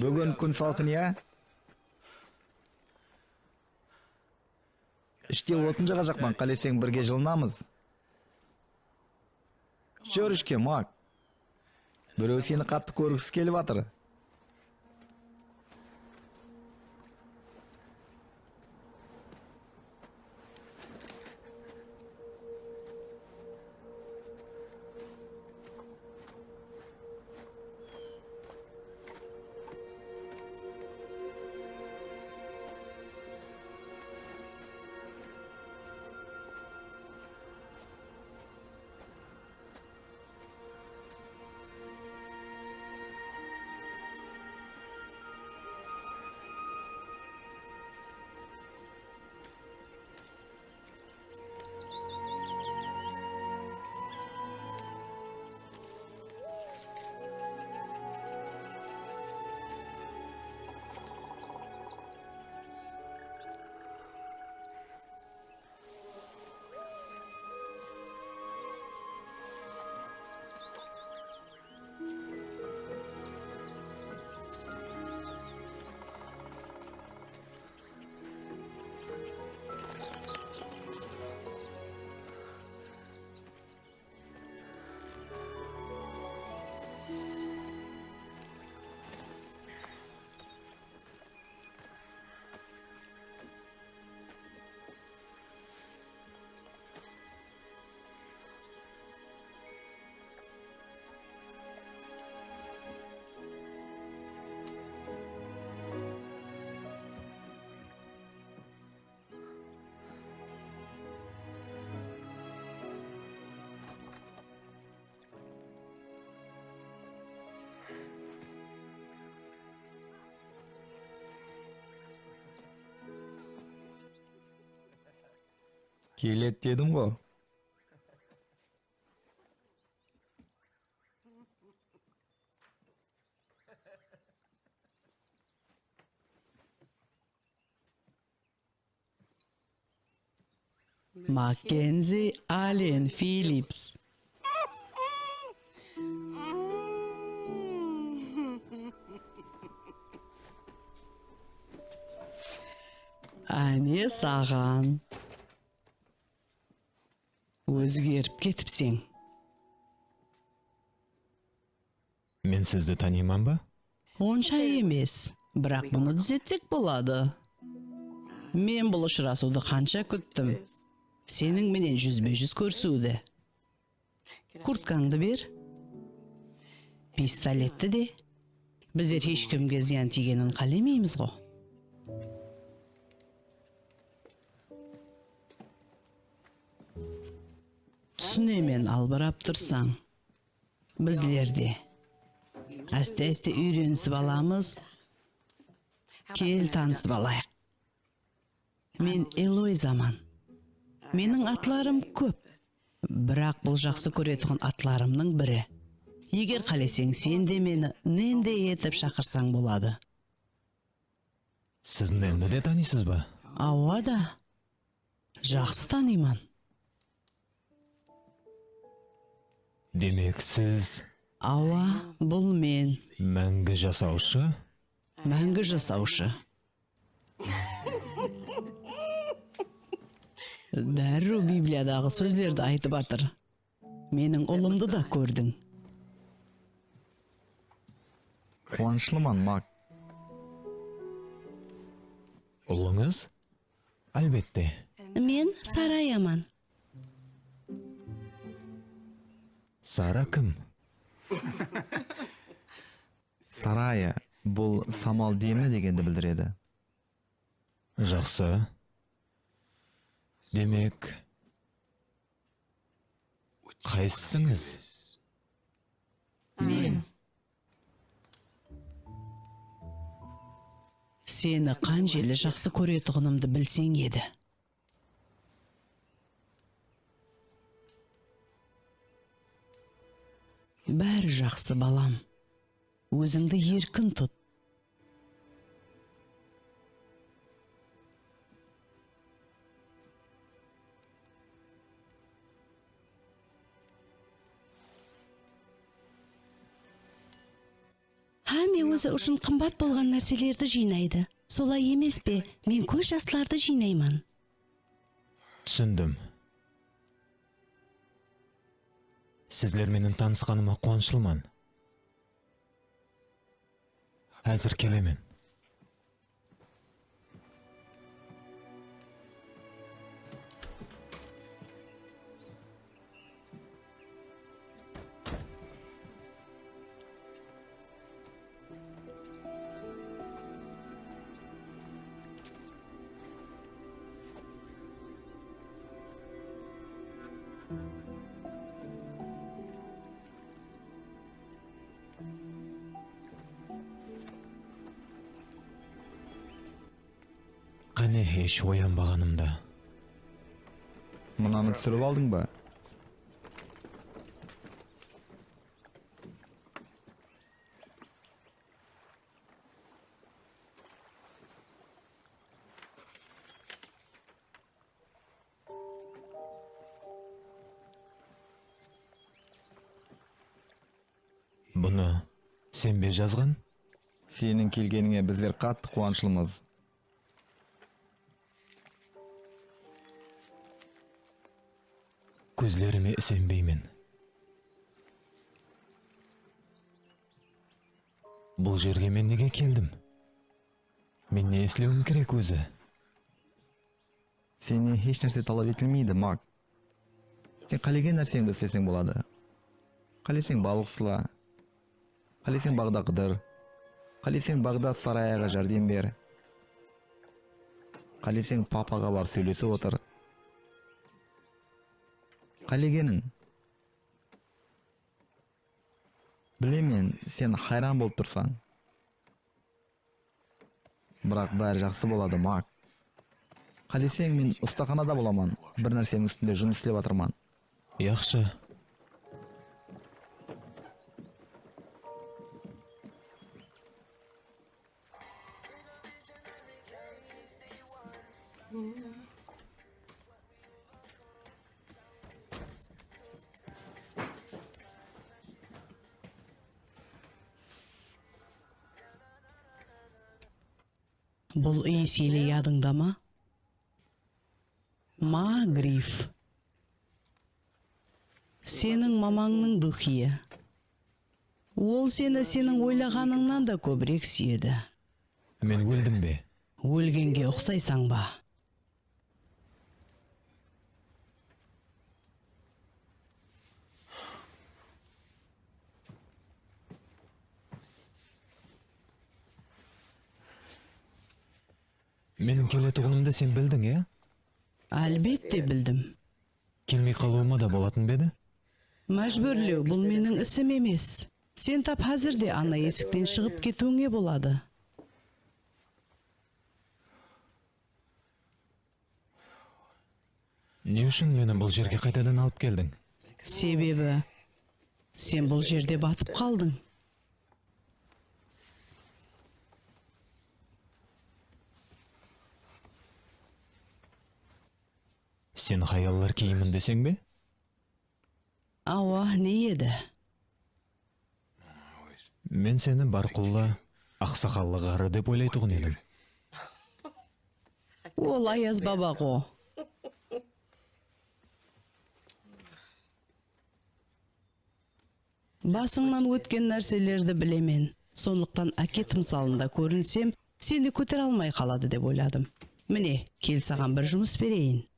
Búgin kún salqın, ya? Ishte otın jaǵajaqpan, qáleseń birge jılınamız. Júr ishke, Mak. Birew seni qattı kórgisi kelip atır. Keledi dedim ǵo. Makkenzi Allen Fillips. Áne saǵan. Ózgerip ketipseń. Men sizdi tanıyman ba? Onsha emes, biraq bunı dúzetsek boladı. Men bul ushırasıwdı qansha kúttim. Seniń menen júzbe-júz kórisiwdi. Kurtkańdı ber. Pistoletti de. Bizler hesh kimge zıyan tiygenin qálemeymiz ǵo. Túsinemen, albırap tursań. Bizler de áste-áste úyrenisip alamız. Kel, tanısıp alayıq. Men Eloizaman. Meniń atlarım kóp, biraq bul jaqsı kóretuǵın atlarımnıń biri. Eger qáleseń, sen de meni Nende etip shaqırsań boladı. Siz Nendi de tanıysız ba? Awa da, jaqsı tanıyman. Demek, siz... Awa, bul men. Máńgi jasawshı? Máńgi jasawshı. Dárriw Bibliyadaǵı sózlerdi aytıp atır. Meniń ulımdı da kórdiń. Quwanıshlıman, Mak. Ulıńız? Álbette. Men Sarayaman. Sara kim? Saraya, bul samal demi degendi bildiredi. Jaqsı. Demek, qaysısıńız? Men. Seni qanshelli jaqsı kóretuǵınımdı bilseń edi. Bári jaqsı, balam. Ózińdi erkin tut. Hámme ózi ushın qımbat bolǵan nárselerdi jıynaydı. Solay emes pe? Men kóz jaslardı jıynayman. Túsindim. Sizler menen tanısqanıma quwanıshlıman. Házir kelemen. Qáne, hesh oyanbaǵanımda. Mınanı túsirip aldıń ba? Bunı sen be jazǵan? Seniń kelgenińe bizler qattı quwanıshlımız. Kózlerime isenbeymen. Bul jerge men nege keldim? Men ne islewim kerek ózi? Sennen hesh nárse talap etilmeydi, Mak. Sen qálegen nárseńdi isleseń boladı. Qáleseń balıq usla. Qáleseń baǵda qıdır. Qáleseń baǵda Sarayaǵa járdem ber. Qáleseń papaǵa bar, sóylesip otır. Qálegeniń. Bilemen, sen hayran bolıp tursań. Biraq bári jaqsı boladı, Mak. Qáleseń, men ustaxanada bolaman. Bir nárseniń ústinde jumıs islep atırman. Yaqshı. Bul iyis ele yadıńda ma? Ma Grif. Seniń mamańnıń duxı. Ol seni seniń oylaǵanıńnan da kóbirek súyedi. Men óldim be? Ólgenge uqsaysań ba? Meniń keletuǵınımdı sen bildiń, ya? Álbette bildim. Kelmey qalıwıma da bolatın ba edi? Májbúrlew, bul meniń isim emes. Sen tap házir de ana esikten shıǵıp ketiwińe boladı. Ne ushın meni bul jerge qaytadan alıp keldiń? Sebebi, sen bul jerde batıp qaldıń. Sen hayallar kiyimin deseń be? Awa, ne edi? Men seni barqulla, aqsaqallı ǵarrı dep oylaytuǵın edim. Ol Ayaz baba ǵo. Basıńnan ótken nárselerdi bilemen. Sonlıqtan áke tımsalında kórinsem, seni kótere almay qaladı dep oyladım. Mine, kel, saǵan bir jumıs bereyin.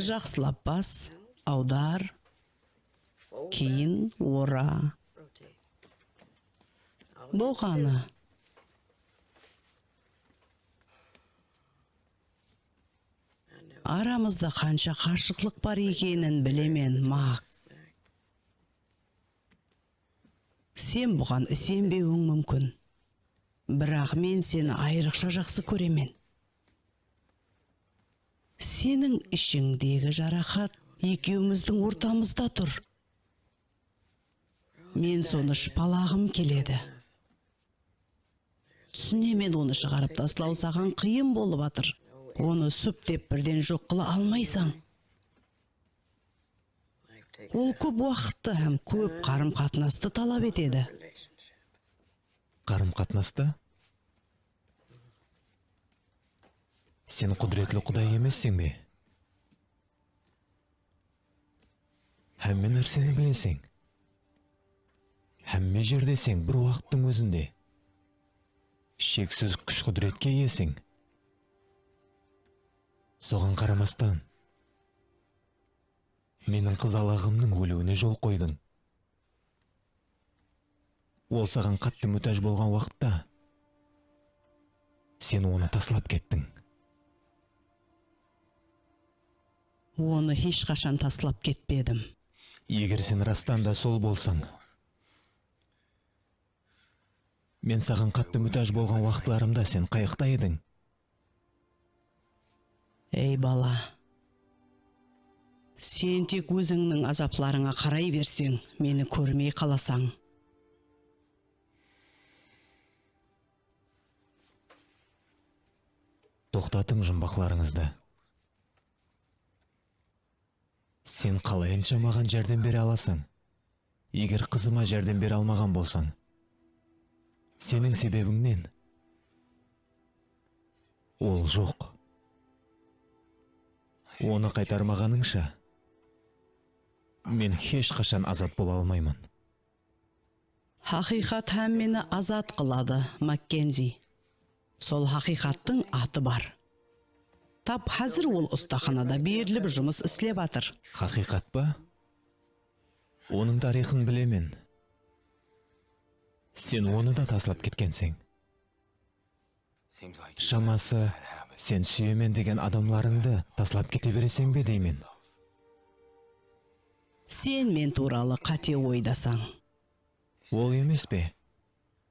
Jaqsılap bas, awdar, keyin ora. Bolǵanı. Aramızda qansha qashıqlıq bar ekenin bilemen, Mak. Sen buǵan isenbewiń múmkin. Biraq men seni ayrıqsha jaqsı kóremen. Seniń ishińdegi jaraqat ekewimizdiń ortamızda tur. Men sonı shıpalaǵım keledi. Túsinemen, onı shıǵarıp taslaw saǵan qıyın bolıp atır. Onı súp dep birden joq qıla almaysań. Ol kóp waqıttı hám kóp qarım-qatnastı talap etedi. Qarım-qatnastı? Sen qúdiretli Quday emesseń be? Hámme nárseni bileseń. Hámme jerdeseń bir waqıttıń ózinde. Sheksiz kúsh-qúdiretke iyeseń. Soǵan qaramastan, meniń qızalaǵımnıń óliwine jol qoydıń. Ol saǵan qattı mútáj bolǵan waqıtta, sen onı taslap kettiń. Onı hesh qashan taslap ketpedim. Eger sen rastan da sol bolsań, men saǵan qattı mútáj bolǵan waqıtlarımda sen qayaqta ediń? Ey, bala, sen tek ózińniń azaplarıńa qaray berseń, meni kórmey qalasań. Toqtatıń jumbaqlarıńızdı. Sen qalayınsha maǵan járdem bere alasań, eger qızıma járdem bere almaǵan bolsań? Seniń sebebińnen ol joq. Onı qaytarmaǵanıńsha, men hesh qashan azat bola almayman. Haqıyqat hámmeni azat qıladı, Makkenzi. Sol haqıyqattıń atı bar. Tap házir ol ustaxanada berilip jumıs islep atır. Haqıyqat pa? Onıń tariyxın bilemen. Sen onı da taslap ketkenseń. Shaması, sen súyemen degen adamlarıńdı taslap kete bereseń be deymen. Sen men tuwralı qáte oydasań. Ol emes pe?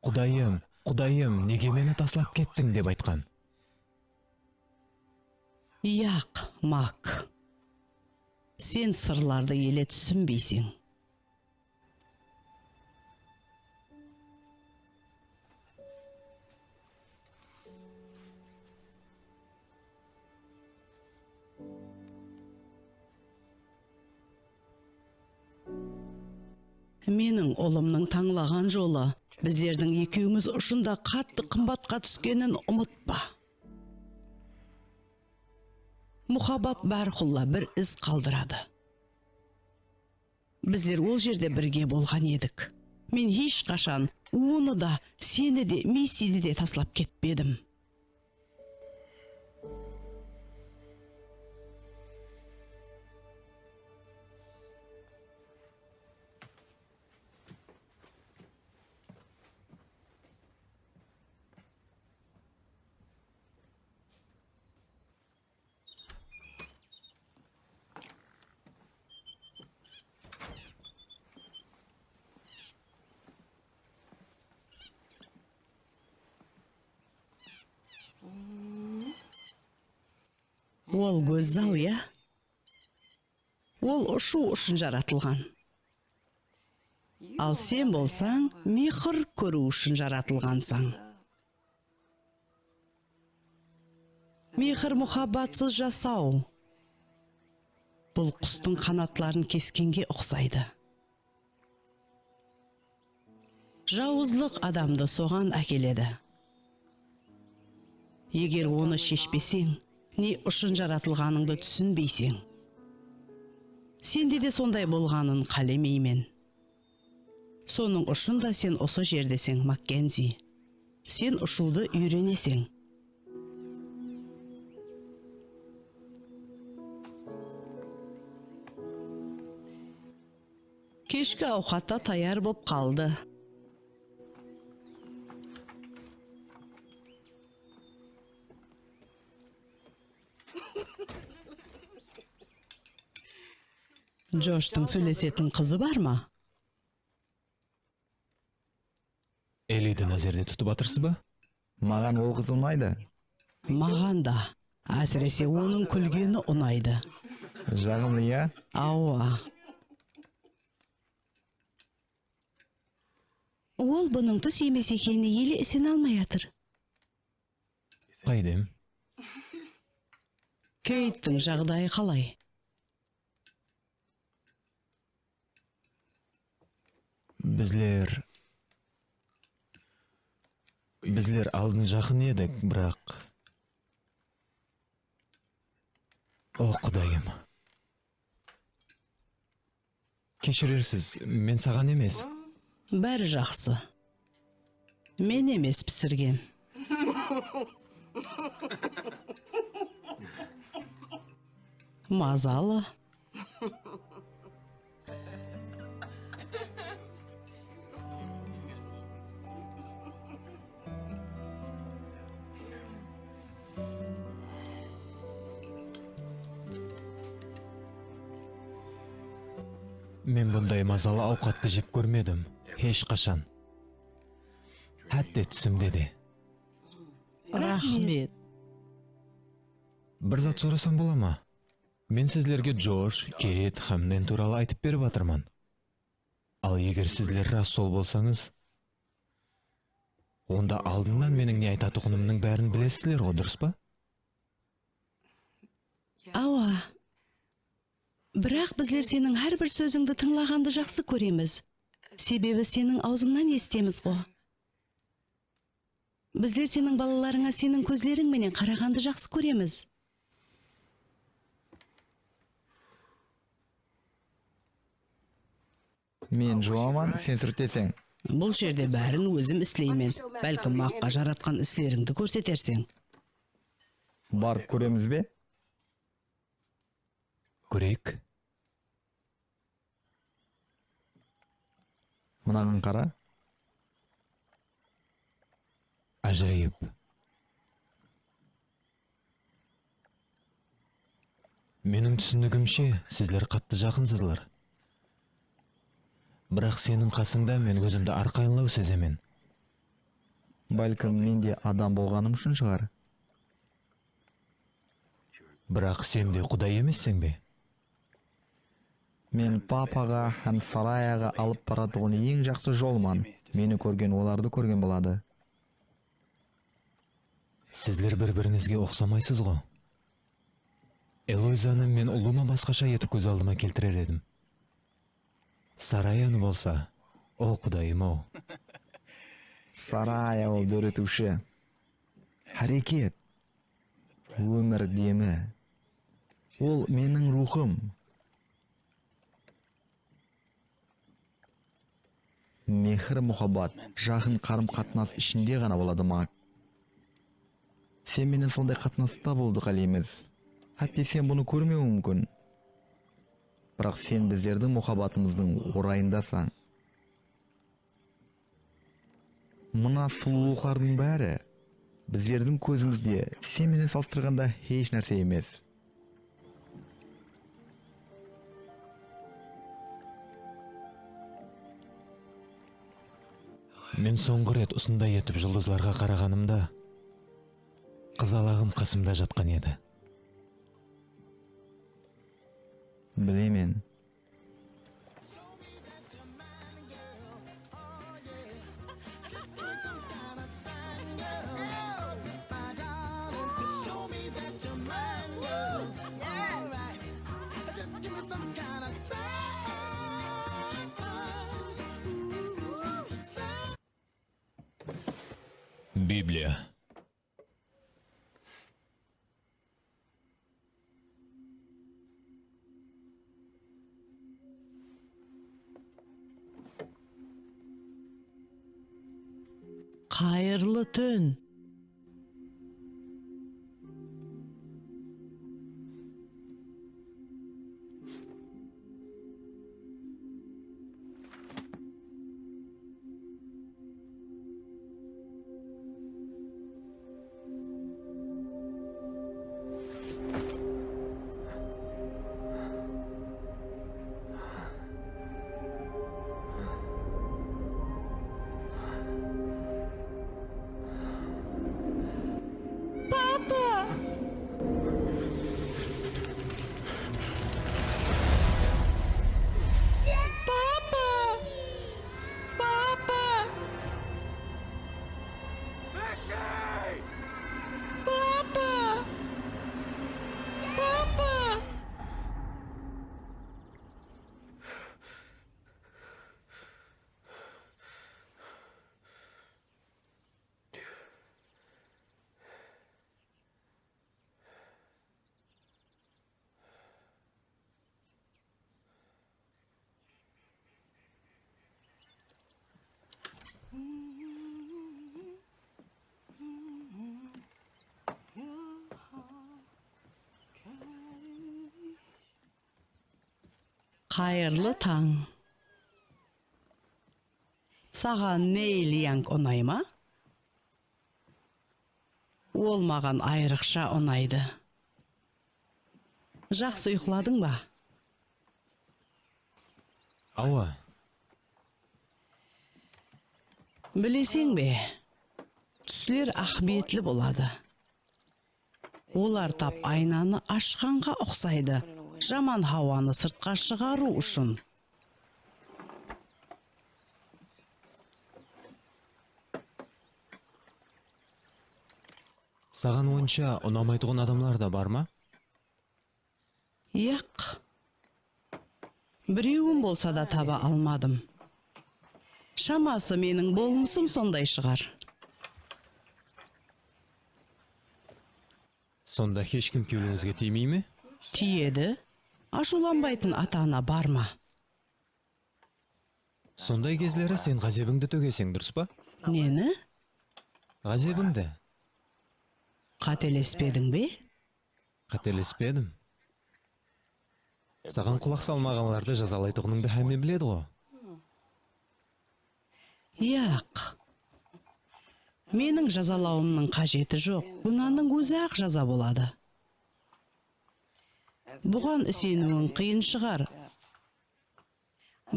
Qudayım, Qudayım, nege meni taslap kettiń? Dep aytqan. Yaq, Mak. Sen sırlardı ele túsinbeyseń. Meniń ulımnıń tańlaǵan jolı bizlerdiń ekewimiz ushın da qattı qımbatqa túskenin umıtpa. Muhabbat bárqulla bir iz qaldıradı. Bizler ol jerde birge bolǵan edik. Men hesh qashan onı da, seni de, Missidi de taslap ketpedim. Ol gózzal, ya? Ol ushıw ushın jaratılǵan. Al sen bolsań, mehir kóriw ushın jaratılǵansań. Mehir-muhabbatsız jasaw. Bul qustıń qanatların keskenge uqsaydı. Jawızlıq adamdı soǵan ákeledi. Eger onı sheshpeseń, ne ushın jaratılǵanıńdı túsinbeyseń. Sende de sonday bolǵanın qálemeymen. Sonıń ushın da sen usı jerdeseń, Makkenzi. Sen ushıwdı úyreneseń. Keshki awqat ta tayar bolıp qaldı. Joshtıń sóylesetin qızı bar ma? Eliydi názerde tutıp atırsız ba? Maǵan ol qız unaydı. Maǵan da. Ásirese, onıń kúlgeni unaydı. Jaǵımlı, ya? Awa. Ol bunıń tús emes ekenine ele isene almay atır. Qaydem? Keyttiń jaǵdayı qalay? Bizler, bizler aldın jaqın edik, biraq. O, Qudayım. Keshirersiz, men saǵan emes. Bári jaqsı. Men emes pisirgen. Mazalı. Men bunday mazalı awqattı jep kórmedim, hesh qashan. Hátte túsimde de. Raxmet. Bir zat sorasam bola ma? Men sizlerge Josh, Keyt hám men tuwralı aytıp berip atırman. Al, eger sizler ras sol bolsańız, onda aldınnan meniń ne aytatuǵınımnıń bárin bilesizler ǵo, durıs pa? Awa. Biraq bizler seniń hár bir sózińdi tıńlaǵandı jaqsı kóremiz. Sebebi seniń awzıńnan esitemiz ǵo. Bizler seniń balalarıńa seniń kózleriń menen qaraǵandı jaqsı kóremiz. Men juwaman, sen súrteseń. Bul jerde bárin ózim isleymen. Bálkim, Makqa jaratqan islerińdi kórseterseń. Barıp kóremiz be? Kóreyik. Mınaǵan qara. Ájayıp. Meniń túsinigimshe, sizler qattı jaqınsızlar. Biraq seniń qasıńda men ózimdi arqayınlaw sezemen. Bálkim, men de adam bolǵanım ushın shıǵar. Biraq sen de Quday emesseń be? Men papaǵa hám Sarayaǵa alıp baratuǵın eń jaqsı jolman. Meni kórgen olardı kórgen boladı. Sizler bir-birińizge uqsamaysız ǵo. Eloyzanı men ulıwma basqasha etip kóz aldıma keltirer edim. Sarayanı bolsa, o Qudayım-aw. Saraya ol dóretiwshi. Háreket. Ómir demi. Ol meniń ruwxım. Mehir-muhabbat jaqın qarım-qatnas ishinde ǵana boladı, Mak. Sen menen sonday qatnasta bolıwdı qáleymiz. Hátte sen bunı kórmewiń múmkin. Biraq sen bizlerdiń muhabbatımızdıń orayındasań. Mına sulıwlıqlardıń bári bizlerdiń kózimizde sen menen salıstırǵanda hesh nárse emes. Men sońǵı ret usınday etip juldızlarǵa qaraǵanımda, qızalaǵım qasımda jatqan edi. Bilemen. Bibliya. Qayırlı tún. Papa! Papa! Papa! Papa! Papa! Qayırlı tań. Saǵan Neil Yank unay ma? Ol maǵan ayrıqsha unaydı. Jaqsı uyqıladıń ba? Awa. Bileseń be, túsler áhmiyetli boladı. Olar tap aynanı ashqanǵa uqsaydı, jaman hawanı sırtqa shıǵarıw ushın. Saǵan onsha unamaytuǵın adamlar da bar ma? Yaq. Birewin bolsa da taba almadım. Shaması, meniń bolınısım sonday shıǵar. Sonda hesh kim kewlińizge tiymey me? Tiyedi. Ashıwlanbaytın ata-ana bar ma? Sonday gezleri sen ǵázebińdi tógeseń, durıs pa? Neni? Ǵázebińdi. Qátelespediń be? Qátelespedim. Saǵan qulaq salmaǵanlardı jazalaytuǵınıńdı hámme biledi ǵo. Yaq. Meniń jazalawımnıń qájeti joq. Gúnanıń ózi-aq jaza boladı. Buǵan iseniwiń qıyın shıǵar.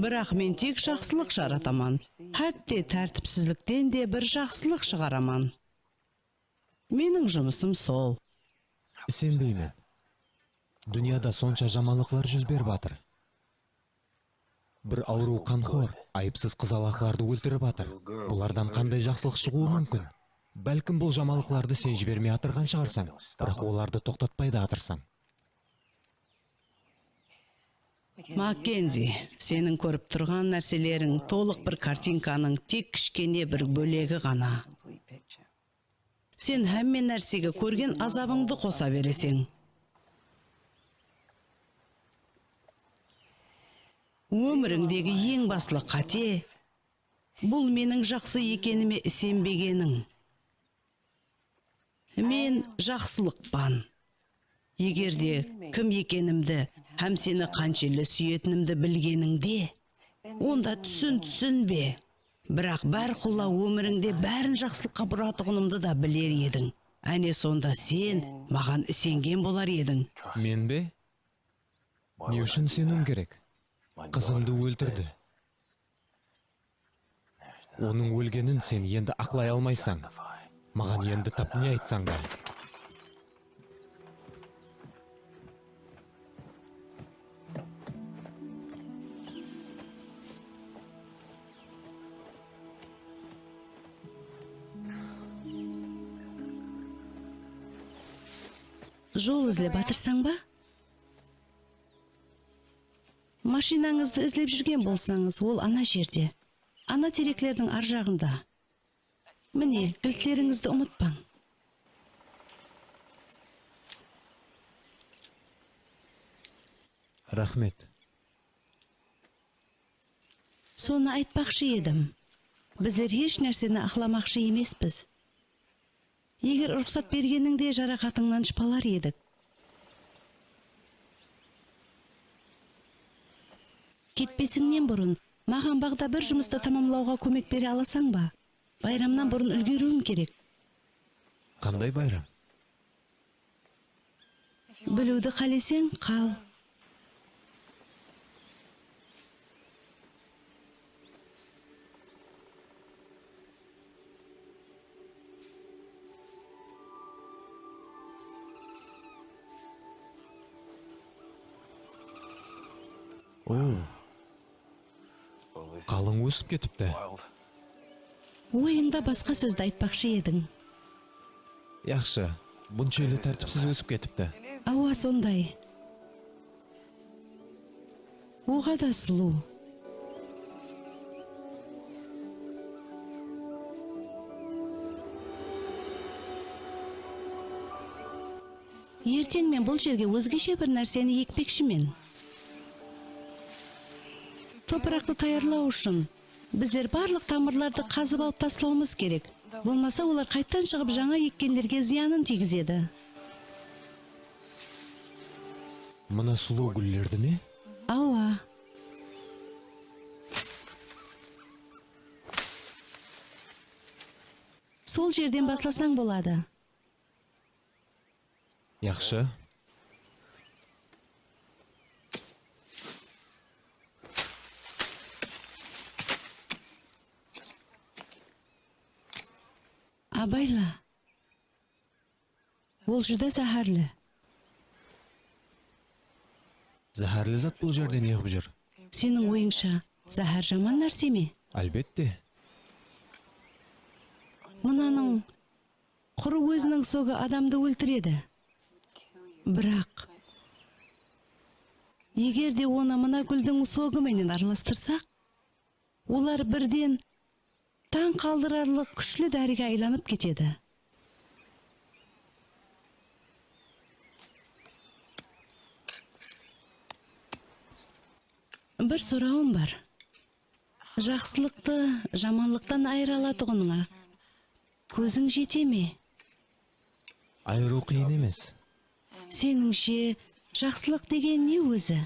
Biraq men tek jaqsılıq jarataman. Hátte tártipsizlikten de bir jaqsılıq shıǵaraman. Meniń jumısım sol. Isenbeymen. Dúnyada sonsha jamanlıqlar júz berip atır. Bir awırıw qanxor, ayıpsız qızalaqlardı óltirip atır. Bulardan qanday jaqsılıq shıǵıwı múmkin? Bálkim bul jamanlıqlardı sen jibermey atırǵan shıǵarsań, biraq olardı toqtatpay da atırsań. Makkenzi, seniń kórip turǵan nárseleriń tolıq bir kartinkanıń tek kishkene bir bólegi ǵana. Sen hámme nársege kórgen azabıńdı qosa bereseń. Ómirińdegi eń baslı qáte, bul meniń jaqsı ekenime isenbegeniń. Men jaqsılıqpan. Eger de kim ekenimdi hám seni qanshelli súyetinimdi bilgenińde, onda túsin túsinbe. Biraq bárqulla ómirińde bárin jaqsılıqqa buratuǵınımdı da biler ediń. Áne sonda sen maǵan isengen bolar ediń. Men be? Ne ushın iseniwim kerek? Qızımdı óltirdi. Onıń ólgenin sen endi aqlay almaysań. Maǵan endi tap ne aytsań da. Jol izlep atırsań ba? Mashinańızdı izlep júrgen bolsańız, ol ana jerde. Ana tereklerdiń arjaǵında. Mine, giltlerińizdi umıtpań. Raxmet. Sonı aytpaqshı edim. Bizler hesh nárseni aqlamaqshı emespiz. Eger ruxsat bergenińde, jaraqatıńnan shıpalar edik. Ketpesińnen burın, maǵan baǵda bir jumıstı tamamlawǵa kómek bere alasań ba? Bayramnan burın úlgeriwim kerek. Qanday bayram? Biliwdi qáleseń, qal. Oo. Qalıń ósip ketipti. Oyıńda basqa sózdi aytpaqshı ediń. Yaqshı, bunshelli tártipsiz ósip ketipti. Awa, sonday. Oǵada sulıw. Erteń men bul jerge ózgeshe bir nárseni ekpekshimen. Topıraqtı tayarlaw ushın bizler barlıq tamırlardı qazıp alıp taslawımız kerek. Bolmasa olar qayttan shıǵıp jańa ekkenlerge zıyanın tiygizedi. Mına sulıw gúllerdi me? Awa. Sol jerden baslasań boladı. Yaqshı. Abayla. Ol júdá záhárli. Záhárli zat bul jerde ne qıp júr? Seniń oyıńsha, záhár jaman nárse me? Álbette. Mınanıń qurı óziniń sogı adamdı óltiredi. Biraq, eger de onı mına gúldiń sogı menen aralastırsaq, olar birden tań qaldırarlıq kúshli dárige aylanıp ketedi. Bir sorawım bar. Jaqsılıqtı jamanlıqtan ayıra alatuǵınıńa kóziń jete me? Ayırıw qıyın emes. Senińshe, jaqsılıq degen ne ózi?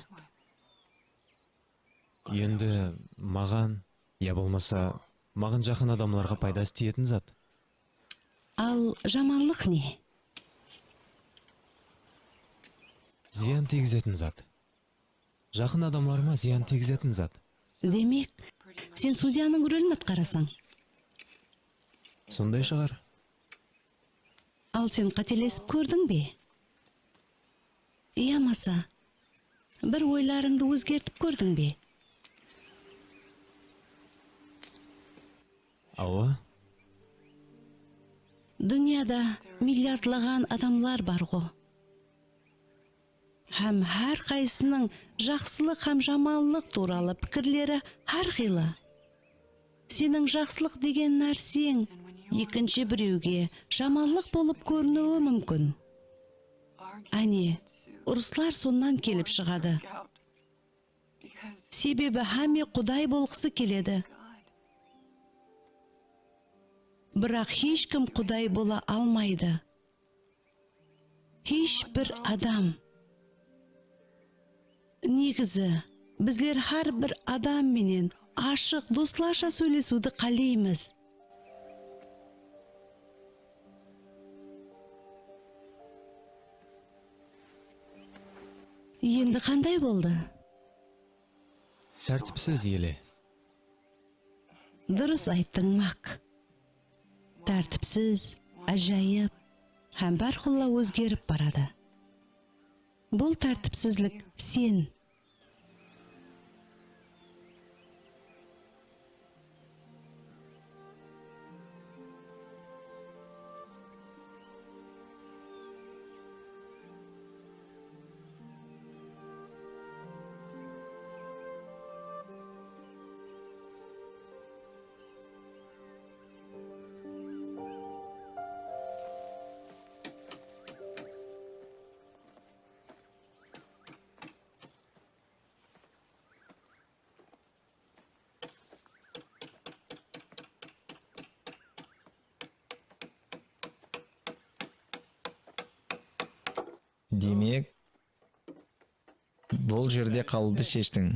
Endi maǵan, ya bolmasa, maǵan jaqın adamlarǵa paydası tiyetin zat. Al jamanlıq ne? Zıyan tiygizetin zat. Jaqın adamlarıma zıyan tiygizetin zat. Demek, sen sudyanıń rolin atqarasań. Sonday shıǵar. Al sen qátelesip kórdiń be? Yamasa, bir oylarıńdı ózgertip kórdiń be? Awa. Dúnyada milliardlaǵan adamlar bar-ǵo. Hám hár qaysısınıń jaqsılıq hám jamanlıq tuwralı pikirleri hár qıylı. Seniń jaqsılıq degen nárseń ekinshi birewge jamanlıq bolıp kóriniwi múmkin. Áne, urıslar sonnan kelip shıǵadı. Sebebi hámme quday bolǵısı keledi. Biraq hesh kim quday bola almaydı. Hesh bir adam. Negizi, bizler hár bir adam menen ashıq, doslasha sóylesiwdi qáleymiz. Endi qanday boldı? Tártipsiz ele. Durıs ayttıń, Mak. Tártipsiz, ájayıp hám bárqulla ózgerip baradı. Bul tártipsizlik sen. Demek, bul jerde qalıwdı sheshtiń.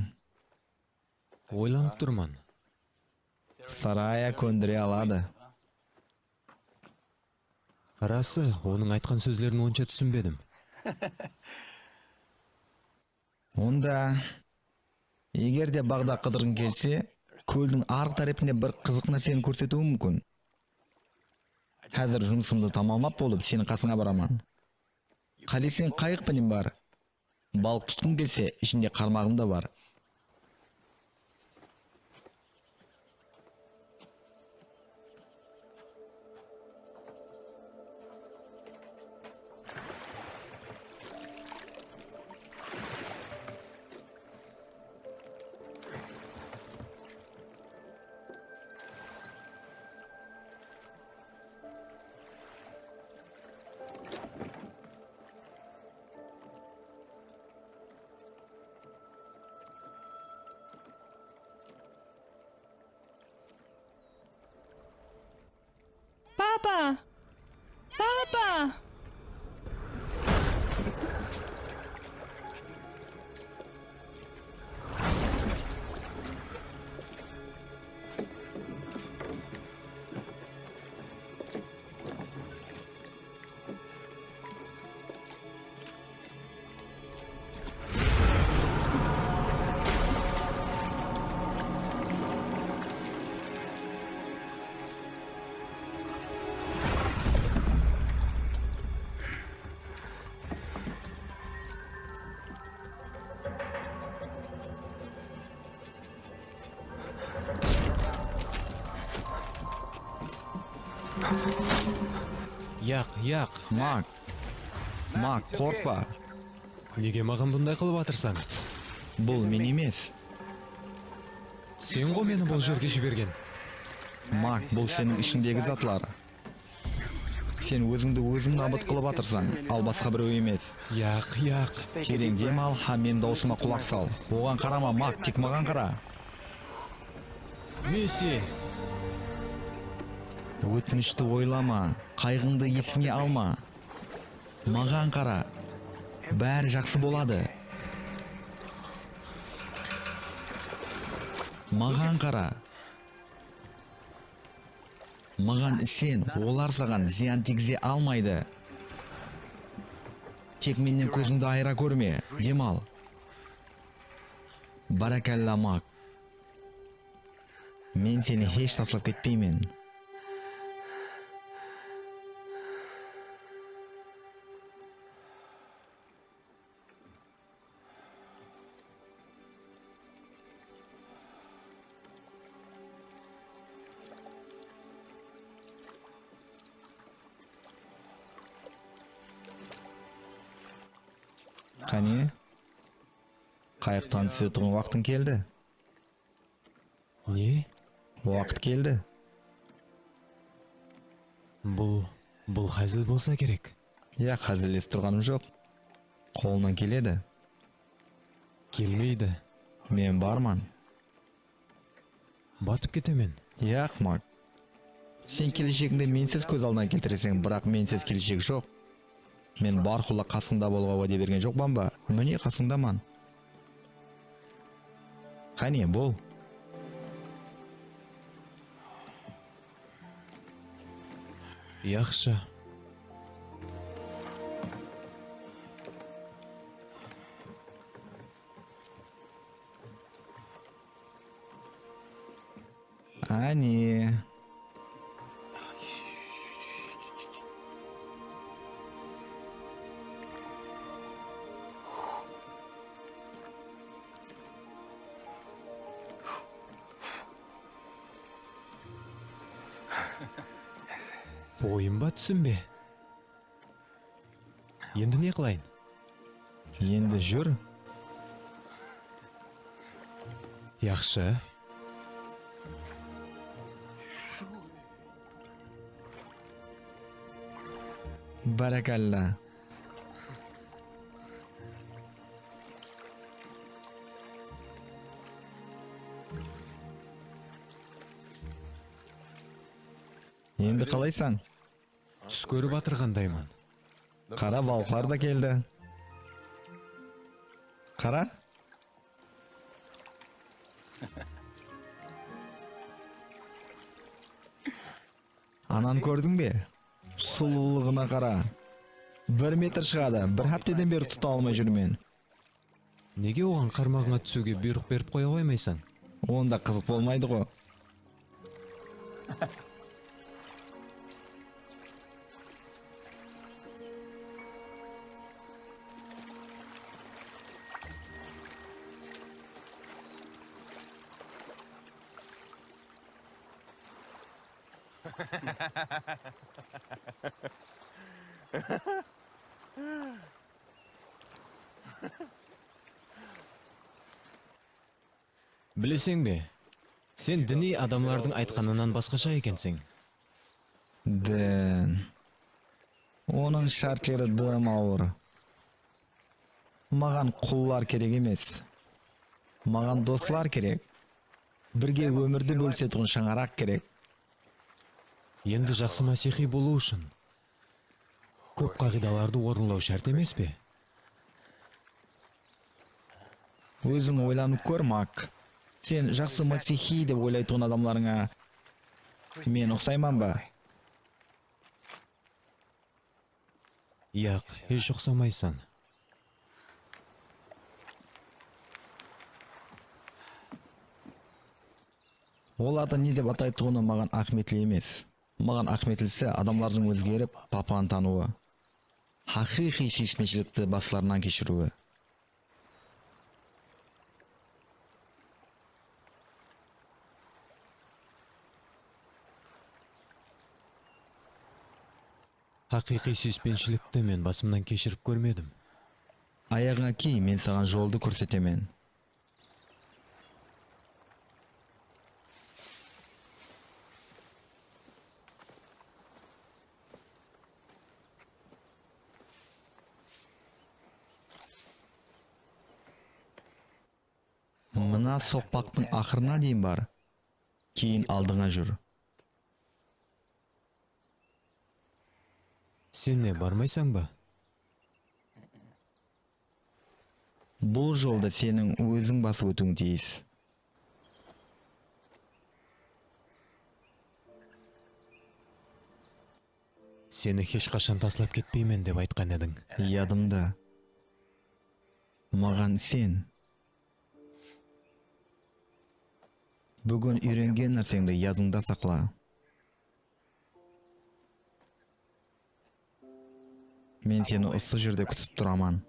Oylanıp turman. Soraya kóndire aladı. Rası, onıń aytqan sózlerin onsha túsinbedim. Onda, eger de baǵda qıdırǵıń kelse, kóldiń arıq tárepinde bir qızıq nárseni kórsetiwim múmkin. Házir jumısımdı tamamlap bolıp, seniń qasıńa baraman. Qáleseń, qayıq penen bar. Balıq tutqım kelse, ishinde qarmaǵım da bar. Papa! Papa! Yaq, yaq. Mak. Mak, qorqpa. Nege maǵan bunday qılıp atırsań? Bul men emes. Sen ǵo meni bul jerge jibergen. Mak, bul seniń ishińdegi zatlar. Sen ózińdi óziń nabıt qılıp atırsań, al basqa birew emes. Yaq, yaq. Tereń dem al hám meniń dawısıma qulaq sal. Oǵan qarama, Mak, tek maǵan qara. Misi! Ótmishti oylama, qayǵıńdı esińe alma. Maǵan qara. Bári jaqsı boladı. Maǵan qara. Maǵan isen, olar saǵan zıyan tiygize almaydı. Tek mennen kózińdi ayıra kórme, dem al. Bárákalla, Mak. Men seni hesh taslap ketpeymen. Qáne, qayıqtan túsetuǵın waqtıń keldi. Ne? Waqıt keldi. Bul, bul házil bolsa kerek. Yaq, házillesip turǵanım joq. Qolınan keledi. Kelmeydi. Men barman. Batıp ketemen. Yaq, Mak. Sen keleshegińdi mensiz kóz aldına keltireseń, biraq mensiz keleshek joq. Men bárkulla qasıńda bolıwǵa wáde bergen joqpan ba? Mine, qasıńdaman. Qáne, bol. Yaqshı. Áne. Oyın ba, túsin be? Endi ne qılayın? Endi júr. Yaqshı. Bárákalla. Endi qalaysań? Tús kórip atırǵandayman. Qara, balıqlar da keldi. Qara. Ananı kórdiń be? Sulıwlıǵına qara. Bir metr shıǵadı. Bir hápteden beri tuta almay júrmen. Nege oǵan qarmaǵıńa túsiwge buyrıq berip qoya qoymaysań? Onda qızıq bolmaydı ǵo. Bileseń be, sen diniy adamlardıń aytqanınan basqasha ekenseń. Din. Onıń shártleri dım awır. Maǵan qullar kerek emes. Maǵan doslar kerek. Birge ómirdi bólisetuǵın shańaraq kerek. Endi jaqsı másiyxiy bolıw ushın kóp qaǵıydalardı orınlaw shárt emes pe? Óziń oylanıp kór, Mak. Sen jaqsı másiyxiy dep oylaytuǵın adamlarıńa men uqsayman ba? Yaq, hesh uqsamaysań. Olardı ne dep ataytuǵını maǵan áhmiyetli emes. Maǵan áhmiyetlisi adamlardıń ózgerip, papanı tanıwı, haqıyqıy súyispenshilikti baslarınan keshiriwi. Haqıyqıy súyispenshilikti men basımnan keshirip kórmedim. Ayaǵıńa kiy, men saǵan joldı kórsetemen. Mına soqpaqtıń aqırına deyin bar, keyin aldıńa júr. Sen ne, barmaysań ba? Bul joldı seniń óziń basıp ótiwiń tiyis. Seni hesh qashan taslap ketpeymen dep aytqan ediń. Yadımda. Maǵan isen. Búgin úyrengen nárseńdi yadıńda saqla. Men seni usı jerde kútip turaman.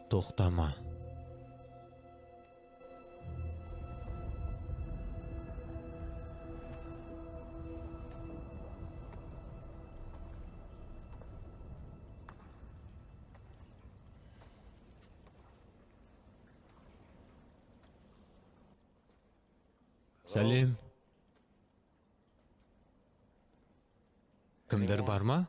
Toqtama. Sálem. Kimdir bar ma?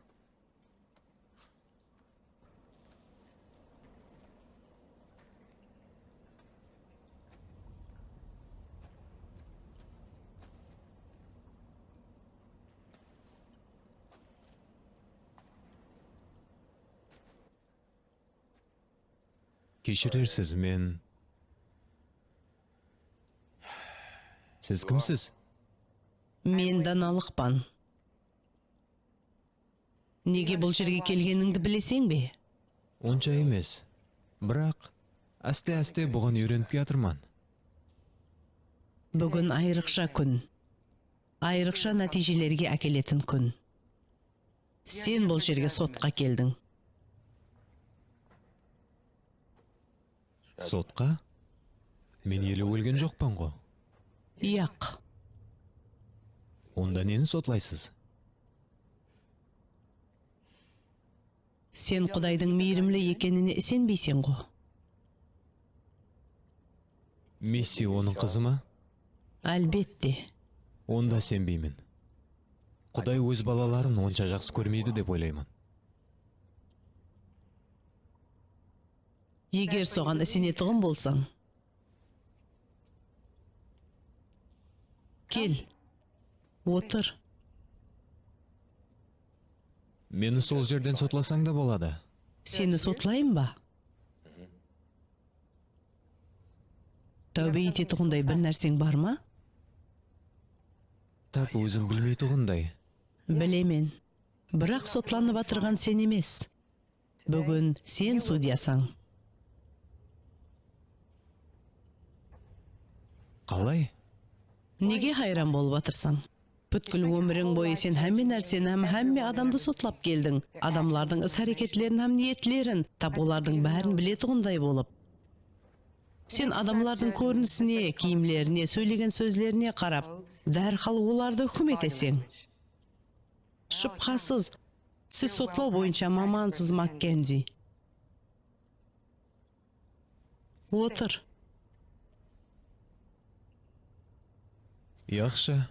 Keshirersiz, men... Siz kimsiz? Men danalıqpan. Nege bul jerge kelgenińdi bileseń be? Onsha emes. Biraq, áste-áste buǵan úyrenip kiyatırman. Búgin ayrıqsha kún. Ayrıqsha nátiyjelerge ákeletin kún. Sen bul jerge sotqa keldiń. Sotqa? Men ele ólgen joqpan ǵo. Yaq. Onda neni sotlaysız? Sen Qudaydıń miyrimli ekenine isenbeyseń ǵo. Missi onıń qızı ma? Álbette. Onda isenbeymen. Quday óz balaların onsha jaqsı kórmeydi dep oylayman. Eger soǵan isenetuǵın bolsań, kel, otır. Meni sol jerden sotlasań da boladı. Seni sotlayın ba? Táwbe etetuǵınday bir nárseń bar ma? Tap ózim bilmeytuǵınday. Bilemen. Biraq sotlanıp atırǵan sen emes. Búgin sen sudyasań. Qalay? Nege hayran bolıp atırsań? Pútkil ómiriń boyı sen hámme nárseni hám hámme adamdı sotlap keldiń. Adamlardıń is-háreketlerin hám niyetlerin, tap olardıń bárin biletuǵınday bolıp. Sen adamlardıń kórinisine, kiyimlerine, sóylegen sózlerine qarap, dárhal olardı húkim eteseń. Shubhasız, siz sotlaw boyınsha mamansız, Makkenzi. Otır. Yaqshı.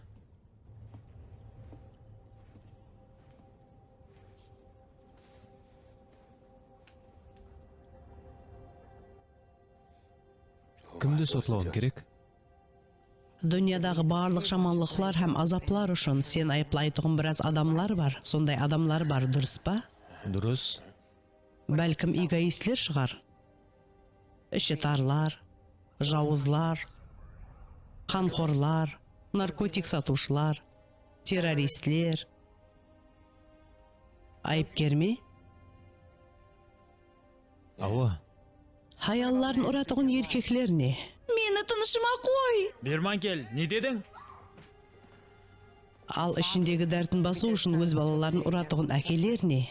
Kimdi sotlawım kerek? Dúnyadaǵı barlıq jamanlıqlar hám azaplar ushın sen ayıplaytuǵın biraz adamlar bar. Sonday adamlar bar, durıs pa? Durıs. Bálkim, egoistler shıǵar. Ishi tarlar, jawızlar, qanxorlar, narkotik satıwshılar, terroristler. Ayıpker me? Awa. Hayalların uratuǵın erkekler ne? Meni tınıshıma qoy! Berman kel, ne dediń? Al, ishindegi dártin basıw ushın óz balaların uratuǵın ákeler ne?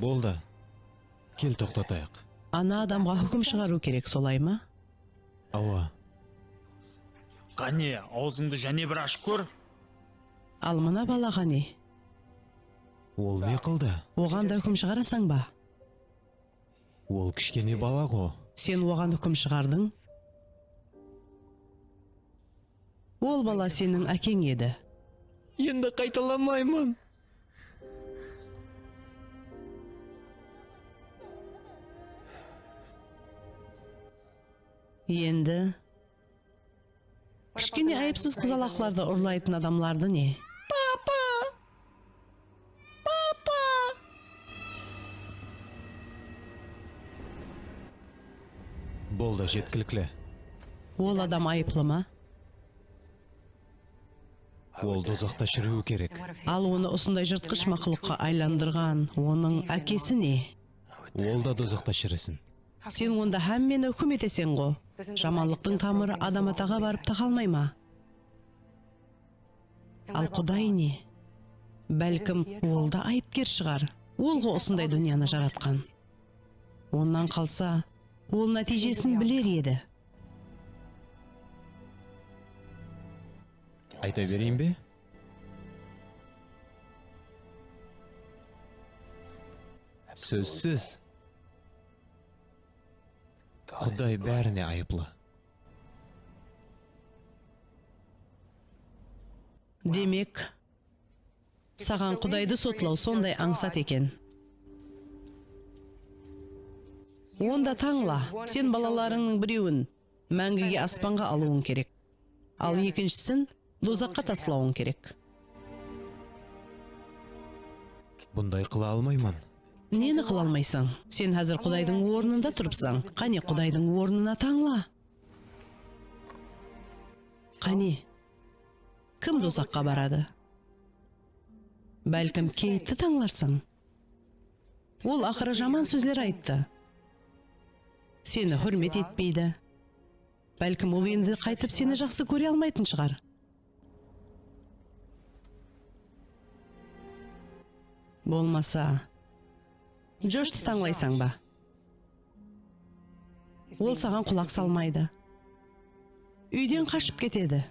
Boldı. Kel, toqtatayıq. Ana adamǵa húkim shıǵarıw kerek, solay ma? Awa. Qáne, awzıńdı jáne bir ashıp kór. Al, mına balaǵa ne? Ol ne qıldı? Oǵan da húkim shıǵarasań ba? Ol kishkene bala ǵo. Sen oǵan húkim shıǵardıń. Ol bala seniń ákeń edi. Endi qaytalamayman. Endi kishkene ayıpsız qızalaqlardı urlaytın adamlardı ne? Papa! Papa! Boldı, jetkilikli. Ol adam ayıplı ma? Ol dozaqta shiriwi kerek. Al, onı usınday jırtqısh maqlıqqa aylandırǵan onıń ákesi ne? Ol da dozaqta shirisin. Sen onda hámmeni húkim eteseń ǵo. Jamanlıqtıń tamırı adam-ataǵa barıp taqalmay ma? Al, Quday ne? Bálkim, ol da ayıpker shıǵar. Ol ǵo usınday dúnyanı jaratqan. Onnan qalsa, ol nátiyjesin biler edi. Ayta bereyin be? Sózsiz. Quday bárine ayıplı. Demek, saǵan Qudaydı sotlaw sonday ańsat eken. Onda tańla, sen balalarıńnıń birewin máńgige aspanǵa alıwıń kerek. Al, ekinshisin dozaqqa taslawıń kerek. Bunday qıla almayman. Neni qıla almaysań? Sen házir Qudaydıń ornında turıpsań. Qáne, Qudaydıń ornına tańla. Qáne, kim dozaqqa baradı? Bálkim, Keytti tańlarsań? Ol aqırı jaman sózler ayttı. Seni húrmet etpeydi. Bálkim, ol endi qaytıp seni jaqsı kóre almaytın shıǵar. Bolmasa, Joshtı tańlaysań ba? Ol saǵan qulaq salmaydı. Úyden qashıp ketedi.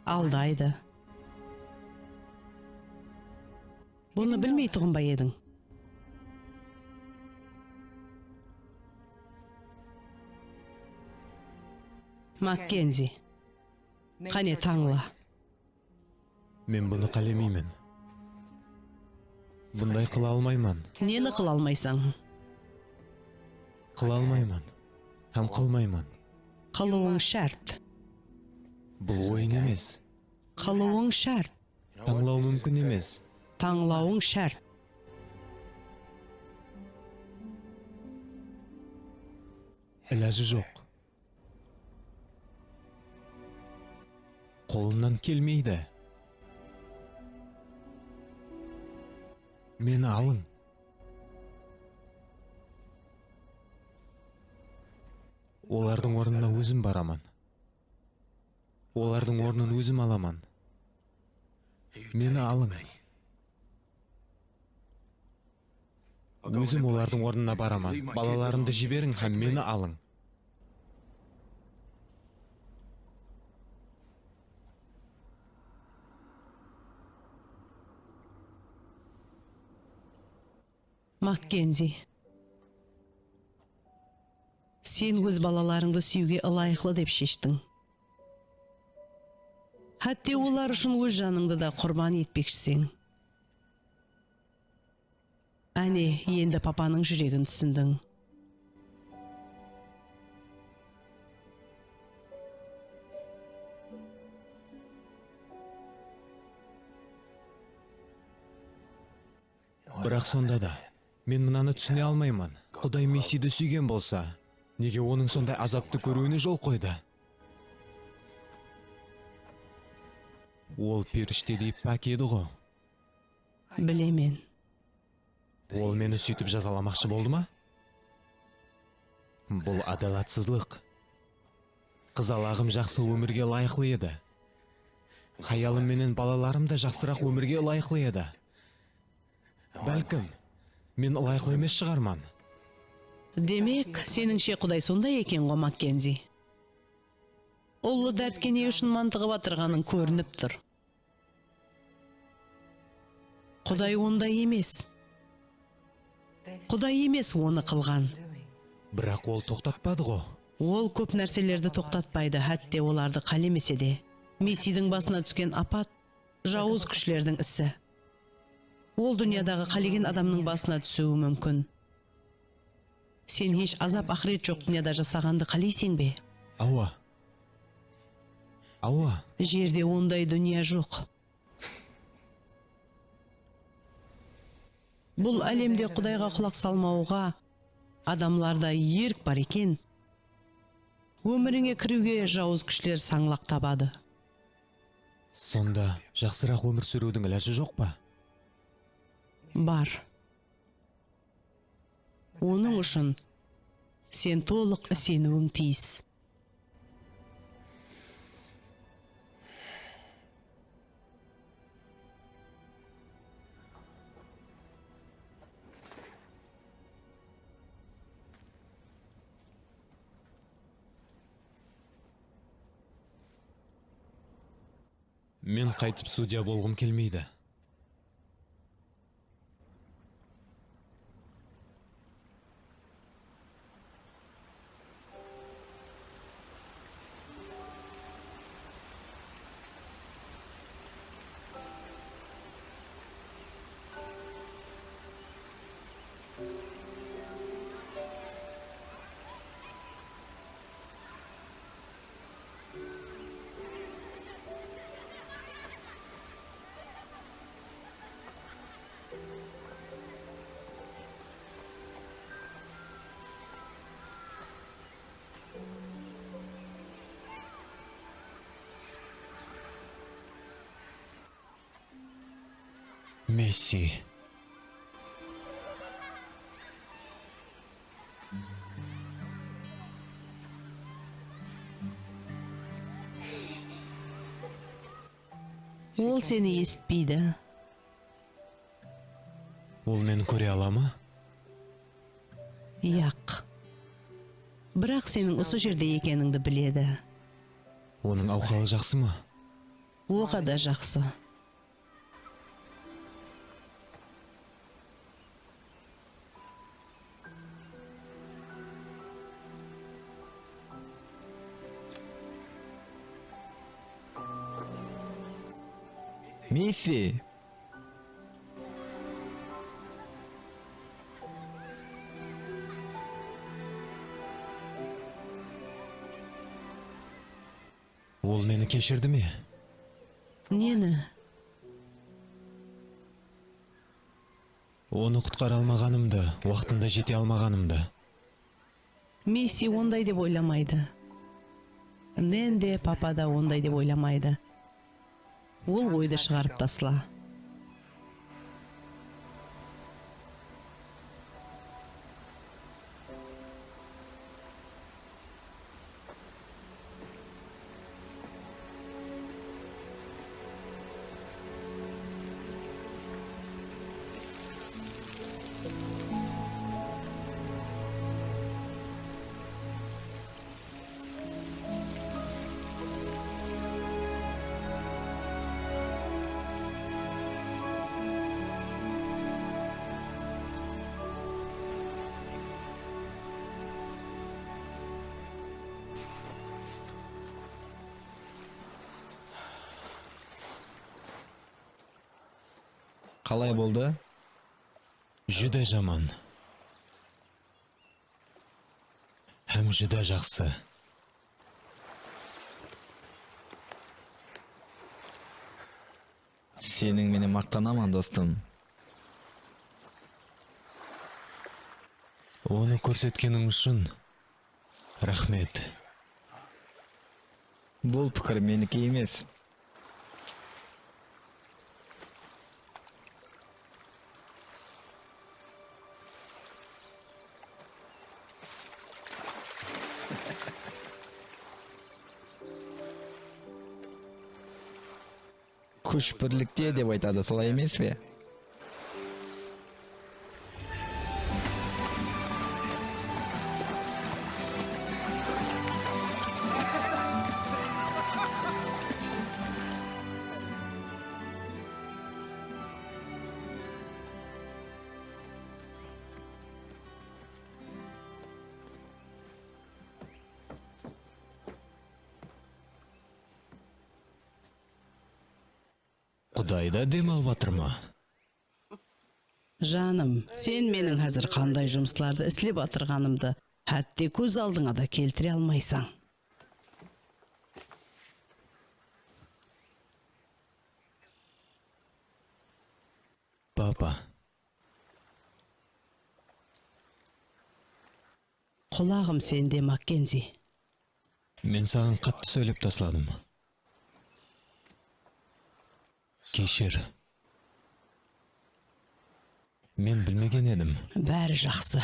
Aldaydı. Bunı bilmeytuǵın ba ediń? Makkenzi, qáne, tańla. Men bunı qálemeymen. Bunday qıla almayman. Neni qıla almaysań? Qıla almayman. Hám qılmayman. Qılıwıń shárt. Bul oyın emes. Qılıwıń shárt. Tańlaw múmkin emes. Tańlawıń shárt. Ilajı joq. Qolımnan kelmeydi. Meni alıń. Olardıń ornına ózim baraman. Olardıń ornın ózim alaman. Meni alıń. Ózim olardıń ornına baraman. Balalarımdı jiberiń hám meni alıń. Makkenzi, sen óz balalarıńdı súyiwge ılayıqlı dep sheshtiń. Hátte olar ushın óz janıńdı da qurban etpekshiseń. Áne, endi papanıń júregin túsindiń. Biraq sonda da, men mınanı túsine almayman. Quday Messiydi súygen bolsa, nege onıń sonday azaptı kóriwine jol qoydı? Ol perishtedey pák edi-ǵo. Bilemen. Ol meni súytip jazalamaqshı boldı ma? Bul ádalatsızlıq. Qızalaǵım jaqsı ómirge ılayıqlı edi. Hayalım menen balalarım da jaqsıraq ómirge ılayıqlı edi. Bálkim, men ılayıqlı emes shıǵarman. Demek, senińshe Quday sonday eken-ǵo, Makkenzi. Ullı dártke ne ushın mantıǵıp atırǵanıń kórinip tur. Quday onday emes. Quday emes onı qılǵan. Biraq ol toqtatpadı-ǵo. Ol kóp nárselerdi toqtatpaydı, hátte olardı qálemese de. Messiydiń basına túsken apat jawız kúshlerdiń isi. Ol dúnyadaǵı qálegen adamnıń basına túsiwi múmkin. Sen hesh azap-aqıret joq dúnyada jasaǵandı qáleyseń be? Awa. Awa. Jerde onday dúnya joq. Bul álemde Qudayǵa qulaq salmawǵa adamlarda erk bar eken, ómirińe kiriwge jawız kúshler sańlaq tabadı. Sonda jaqsıraq ómir súriwdiń ilajı joq pa? Bar. Onıń ushın sen tolıq iseniwiń tiyis. Men qaytıp sudya bolǵım kelmeydi. Messi. Ol seni esitpeydi. Ol meni kóre ala ma? Yaq. Biraq seniń usı jerde ekenińdi biledi. Onıń awhalı jaqsı ma? Oǵada jaqsı. Missi! Ol meni keshirdi me? Neni? Onı qutqara almaǵanımdı, waqtında jete almaǵanımdı. Missi onday dep oylamaydı. Nen de, papa da onday dep oylamaydı. Ol oydı shıǵarıp tasla. Qalay boldı? Júdá jaman. Hám júdá jaqsı. Seniń menen maqtanaman, dostım. Onı kórsetkeniń ushın raxmet. Bul pikir meniki emes. Kúsh birlikte dep aytadı, solay emes pe? Qudayda dem alıp atır ma? Janım, sen meniń házir qanday jumıslardı islep atırǵanımdı hátte kóz aldıńa da keltire almaysań. Papa. Qulaǵım sende, Makkenzi. Men saǵan qattı sóylep tasladım. Keshir. Men bilmegen edim. Bári jaqsı.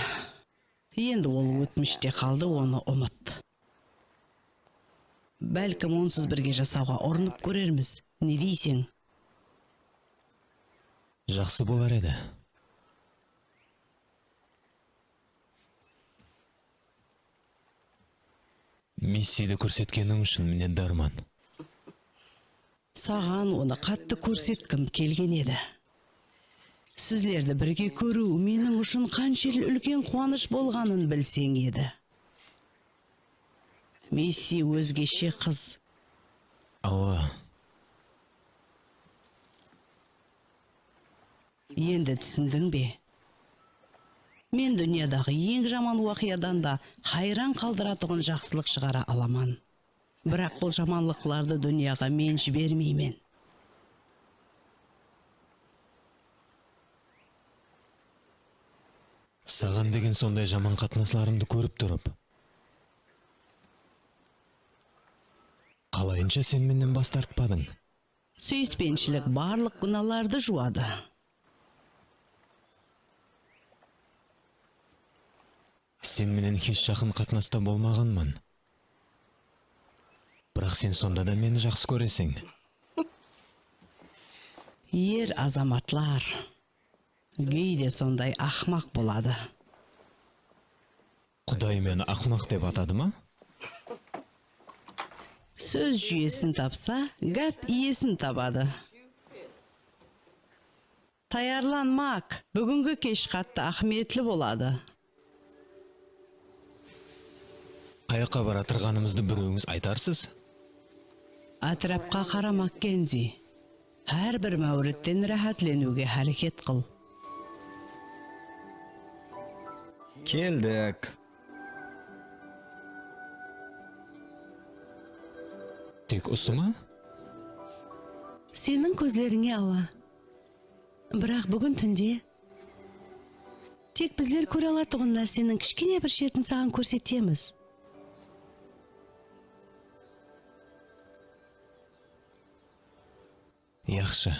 Endi ol ótmishte qaldı, onı umıt. Bálkim, onsız birge jasawǵa urınıp kórermiz. Ne deyseń? Jaqsı bolar edi. Missiydi kórsetkeniń ushın minnetdarman. Saǵan onı qattı kórsetkim kelgen edi. Sizlerdi birge kóriw meniń ushın qanshelli úlken quwanısh bolǵanın bilseń edi. Missi ózgeshe qız. Awa. Endi túsindiń be? Men dúnyadaǵı eń jaman waqıyadan da hayran qaldıratuǵın jaqsılıq shıǵara alaman. Biraq bul jamanlıqlardı dúnyaǵa men jibermeymen. Saǵan degen sonday jaman qatnaslarımdı kórip turıp, qalayınsha sen mennen bas tartpadıń? Súyispenshilik barlıq gúnalardı juwadı. Sen menen hesh jaqın qatnasta bolmaǵanman. Biraq sen sonda da meni jaqsı kóreseń. Er azamatlar geyde sonday aqmaq boladı. Quday meni aqmaq dep atadı ma? Sóz júyesin tapsa, gáp iyesin tabadı. Tayarlan, Mak, búgingi kesh qattı áhmiyetli boladı. Qayaqqa baratırǵanımızdı birewińiz aytarsız? Átirapqa qara, Makkenzi. Hár bir máwritten ráhátleniwge háreket qıl. Keldik. Tek usı ma? Seniń kózlerińe awa. Biraq búgin túnde tek bizler kóre alatuǵın nárseniń kishkene bir shetin saǵan kórsetemiz. Yaqshı.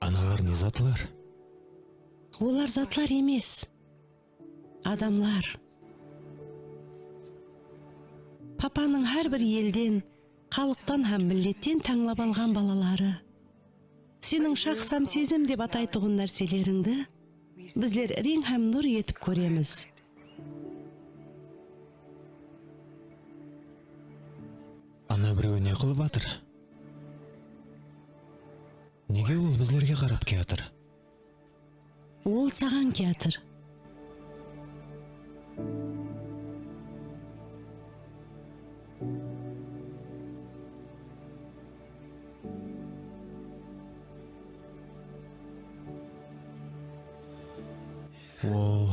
Analar ne zatlar? Olar zatlar emes. Adamlar. Papanıń hár bir elden, xalıqtan hám milletten tańlap alǵan balaları. Seniń shaxs hám sezim dep ataytuǵın nárselerińdi bizler reń hám nur etip kóremiz. Ana birewi ne qılıp atır? Nege ol bizlerge qarap kiyatır? Ol saǵan kiyatır. Ol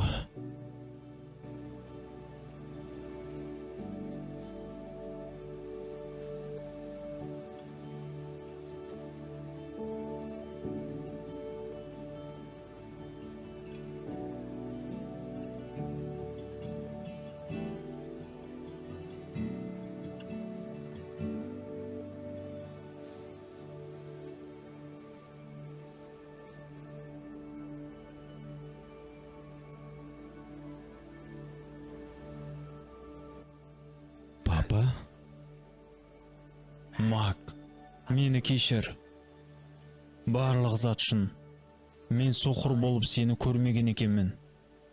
Papa? Mak, meni keshir. Barlıq zat ushın. Men soqır bolıp seni kórmegen ekenmen.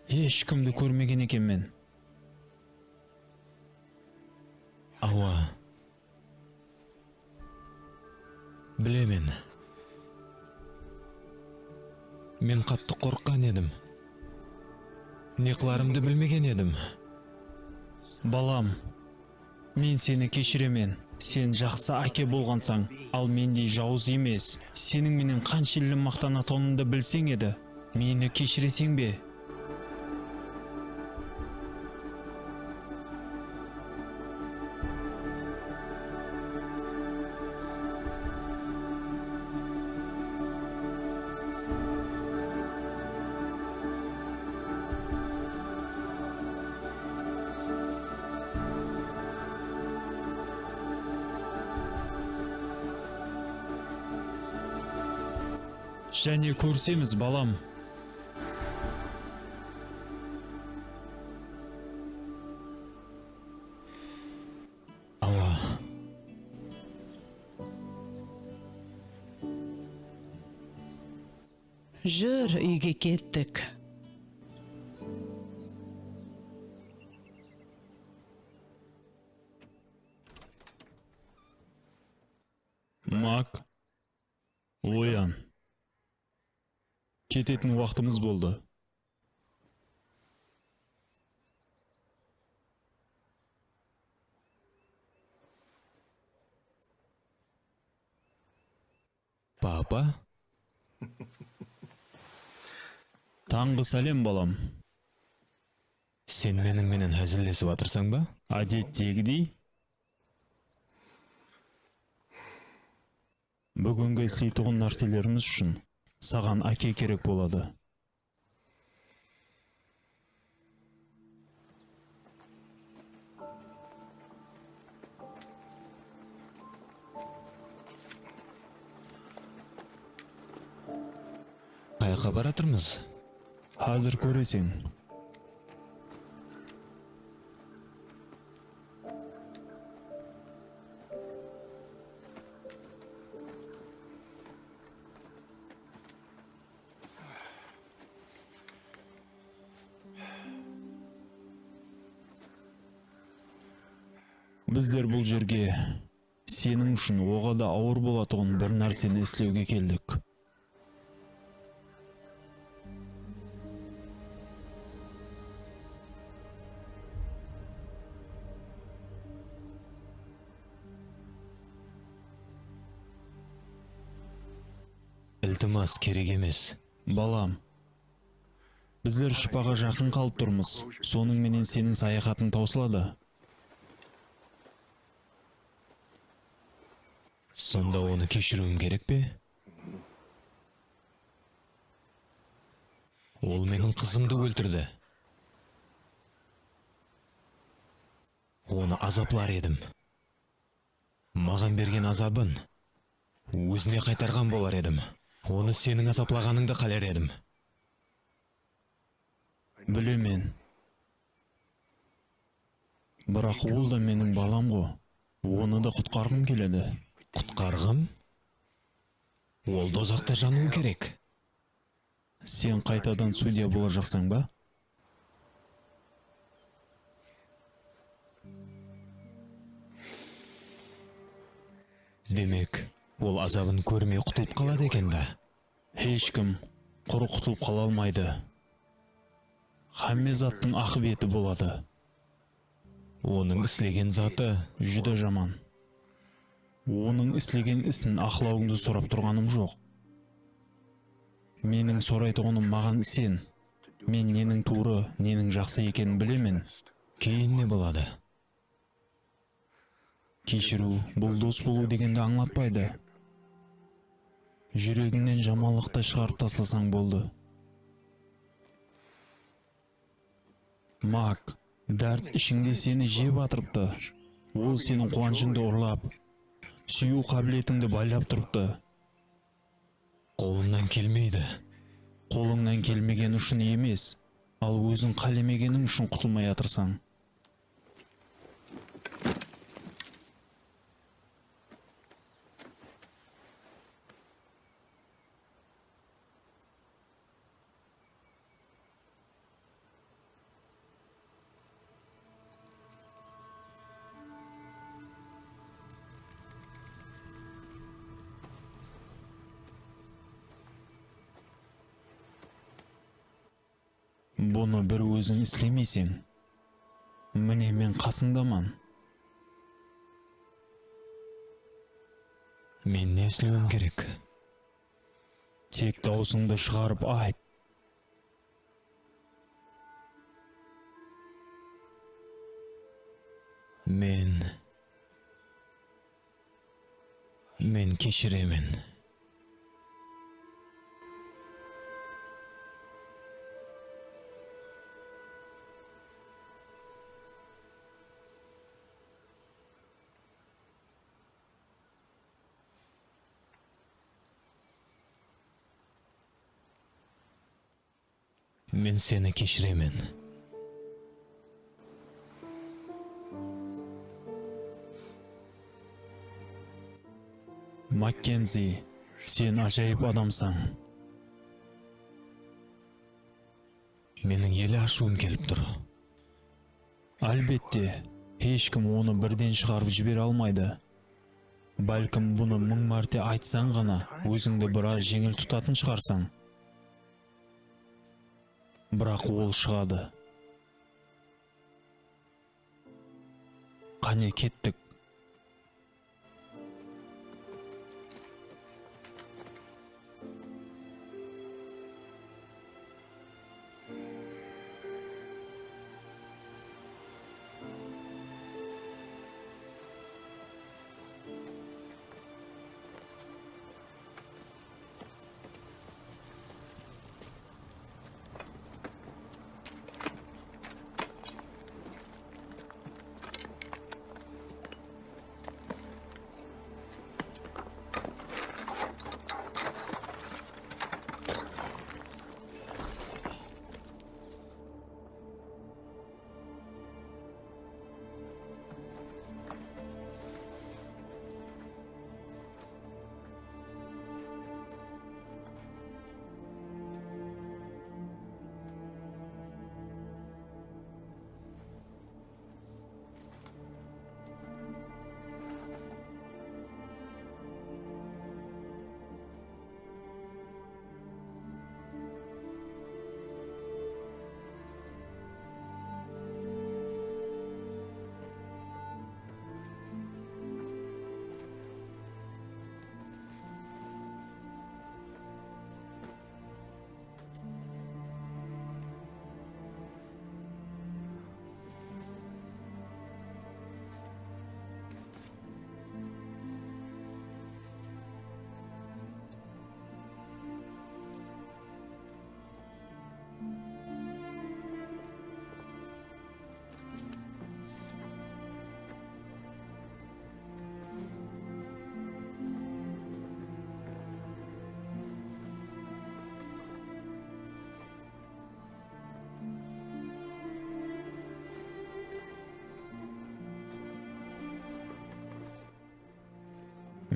Hesh kimdi kórmegen ekenmen. Awa. Bilemen. Men qattı qorqqan edim. Ne qılarımdı bilmegen edim. Balam, men seni keshiremen. Sen jaqsı áke bolǵansań, al mendey jawız emes. Seniń menen qanshelli maqtanatuǵınımdı bilseń edi. Meni keshireseń be? Jáne kórisemiz, balam. Awa. Júr, úyge kettik. Mak. Oyan. Ketetin waqtımız boldı. Papa? Tańǵı sálem, balam. Sen meniń menen házillesip atırsań ba? Ádettegidey. Búgingi isleytuǵın nárselerimiz ushın saǵan áke kerek boladı. Qayaqqa baratırmız? Házir kóreseń. Bizler bul jerge seniń ushın oǵada awır bolatuǵın bir nárseni islewge keldik. Iltimas, kerek emes. Balam, bizler shıpaǵa jaqın qalıp turmız. Sonıń menen seniń sayaxatıń tawsıladı. Sonda onı keshiriwim kerek pe? Ol meniń qızımdı óltirdi. Onı azaplar edim. Maǵan bergen azabın ózine qaytarǵan bolar edim. Onı seniń azaplaǵanıńdı qáler edim. Bilemen. Biraq ol da meniń balam ǵo. Onı da qutqarǵım keledi. Qutqarǵım? Ol dozaqta janıwı kerek. Sen qaytadan sudya bolajaqsań ba? Demek, ol azabın kórmey qutılıp qaladı eken da? Hesh kim qurı qutılıp qala almaydı. Hámme zattıń aqıbeti boladı. Onıń islegen zatı júdá jaman. Onıń islegen isin aqlawıńdı sorap turǵanım joq. Meniń soraytuǵınım maǵan isen. Men neniń tuwrı, neniń jaqsı ekenin bilemen. Keyin ne boladı? Keshiriw, bul dos bolıw degendi ańlatpaydı. Júregińnen jamanlıqtı shıǵarıp taslasań boldı. Mak, dárt ishińde seni jep atırıptı. Ol seniń quwanıshıńdı urlap, súyiw qábiletińdi baylap turıptı. Qolımnan kelmeydi. Qolıńnan kelmegeni ushın emes, al óziń qálemegeniń ushın qutılmay atırsań. Bunı bir óziń islemeyseń. Mine, men qasıńdaman. Men ne islewim kerek? Tek dawısıńdı shıǵarıp ayt. Men, men keshiremen. Men seni keshiremen. Makkenzi, sen ájayıp adamsań. Meniń ele ashıwım kelip tur. Álbette, hesh kim onı birden shıǵarıp jibere almaydı. Bálkim, bunı mıń márte aytsań ǵana, ózińdi biraz jeńil tutatın shıǵarsań. Biraq ol shıǵadı. Qáne, kettik.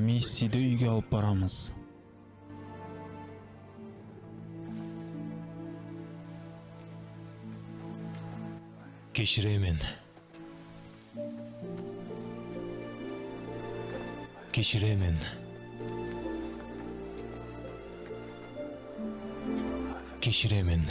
Missidi úyge alıp baramız. Keshiremen. Keshiremen. Keshiremen.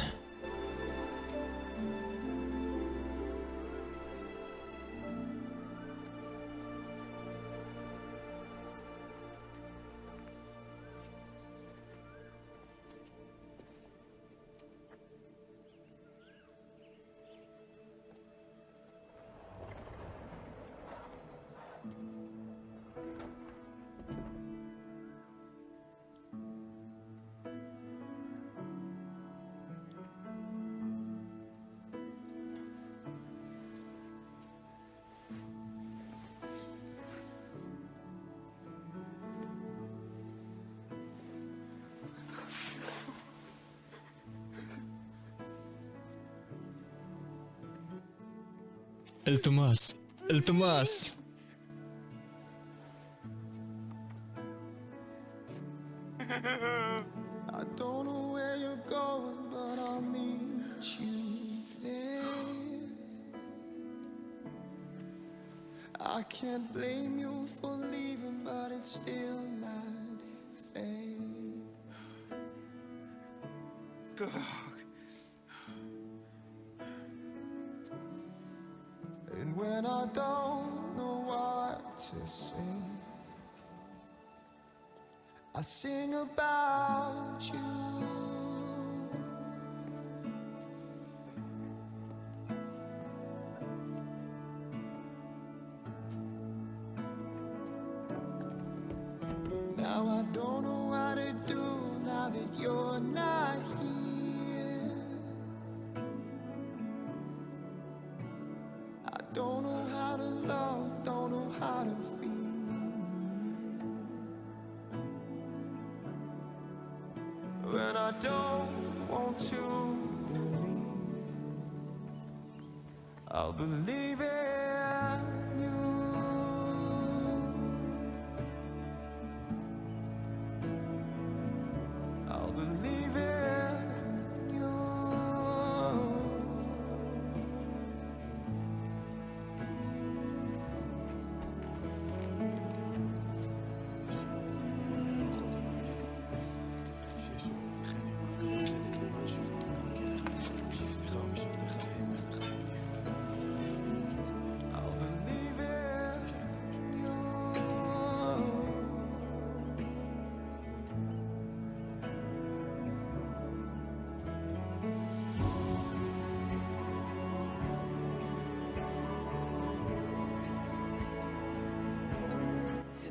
Iltimas, iltimas. I don't know where you're going, but I'll meet you there. I can't blame you for leaving, but it's still not fair. And when I don't know what to say, I sing about you. Now I don't know what to do now that you're not here. I don't know how to love, don't know how to feel. When I don't want to believe, I'll believe in you. I'll believe in you.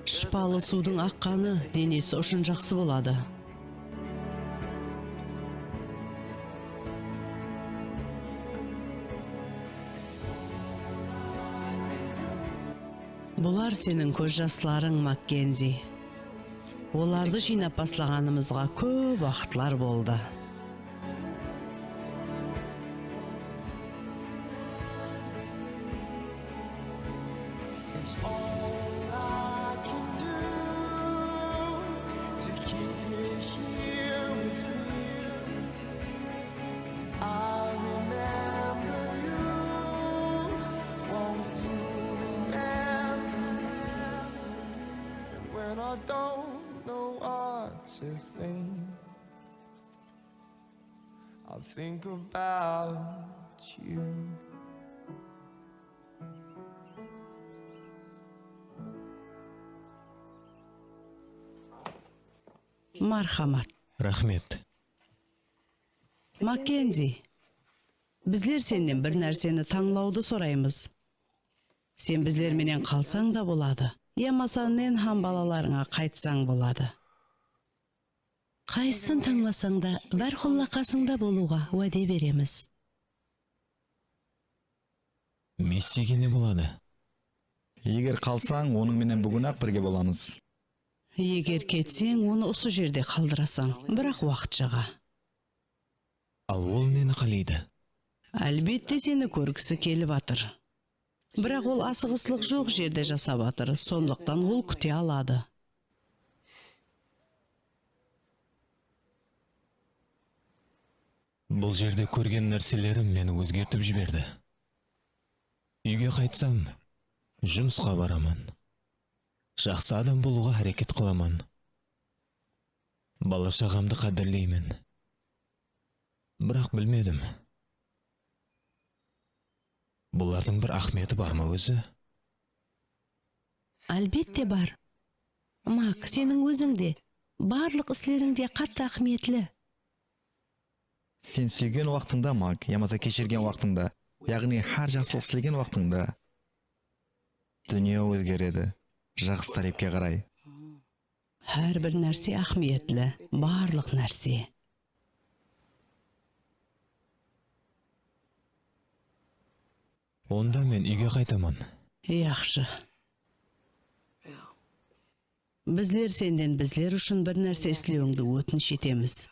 Shıpalı suwdıń aqqanı denesi ushın jaqsı boladı. Bular seniń kóz jaslarıń, Makkenzi. Olardı jıynap baslaǵanımızǵa kóp waqıtlar boldı. It's all I can do to keep you here with me. I remember you, won't you remember me? And when I don't know what to think, I think about you. Marhamat. Raxmet. Makkenzi, bizler sennen bir nárseni tańlawdı soraymız. Sen bizler menen qalsań da boladı, yamasa Nenham balalarıńa qaytsań boladı. Qaysısın tańlasań da, bárqulla qasıńda bolıwǵa wáde beremiz. Missige ne boladı? Eger qalsań, onıń menen búgin-aq birge bolamız. Eger ketseń, onı usı jerde qaldırasań, biraq waqıtshaǵa. Al ol neni qáleydi? Álbette, seni kórgisi kelip atır. Biraq ol asıǵıslıq joq jerde jasap atır, sonlıqtan ol kúte aladı. Bul jerde kórgen nárselerim meni ózgertip jiberdi. Úyge qaytsam, jumısqa baraman. Jaqsı adam bolıwǵa háreket qılaman. Bala-shaǵamdı qádirleymen. Biraq bilmedim. Bulardıń bir áhmiyeti bar ma ózi? Álbette bar. Mak, seniń óziń de, barlıq isleriń de qattı áhmiyetli. Sen súygen waqtıńda, Mak, yamasa keshirgen waqtıńda, yaǵnıy hár jaqsılıq islegen waqtıńda, dúnya ózgeredi, jaqsı tárepke qaray. Hár bir nárse áhmiyetli, barlıq nárse. Onda men úyge qaytaman. Yaqshı. Bizler senden bizler ushın bir nárse islewińdi ótinish etemiz.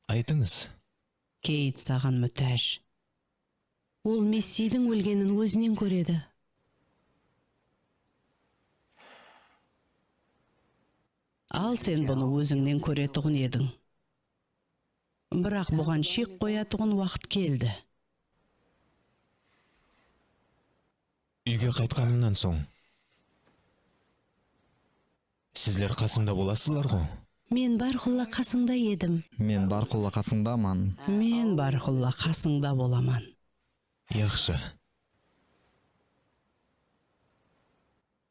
Aytıńız. Keyt saǵan mútáj. Ol Messiydiń ólgenin ózinen kóredi. Al, sen bunı ózińnen kóretuǵın ediń. Biraq buǵan shek qoyatuǵın waqıt keldi. Úyge qaytqanımnan soń, sizler qasımda bolasızlar ǵo? Men bárqulla qasıńda edim. Men bárqulla qasıńdaman. Men bárqulla qasıńda bolaman. Yaqshı.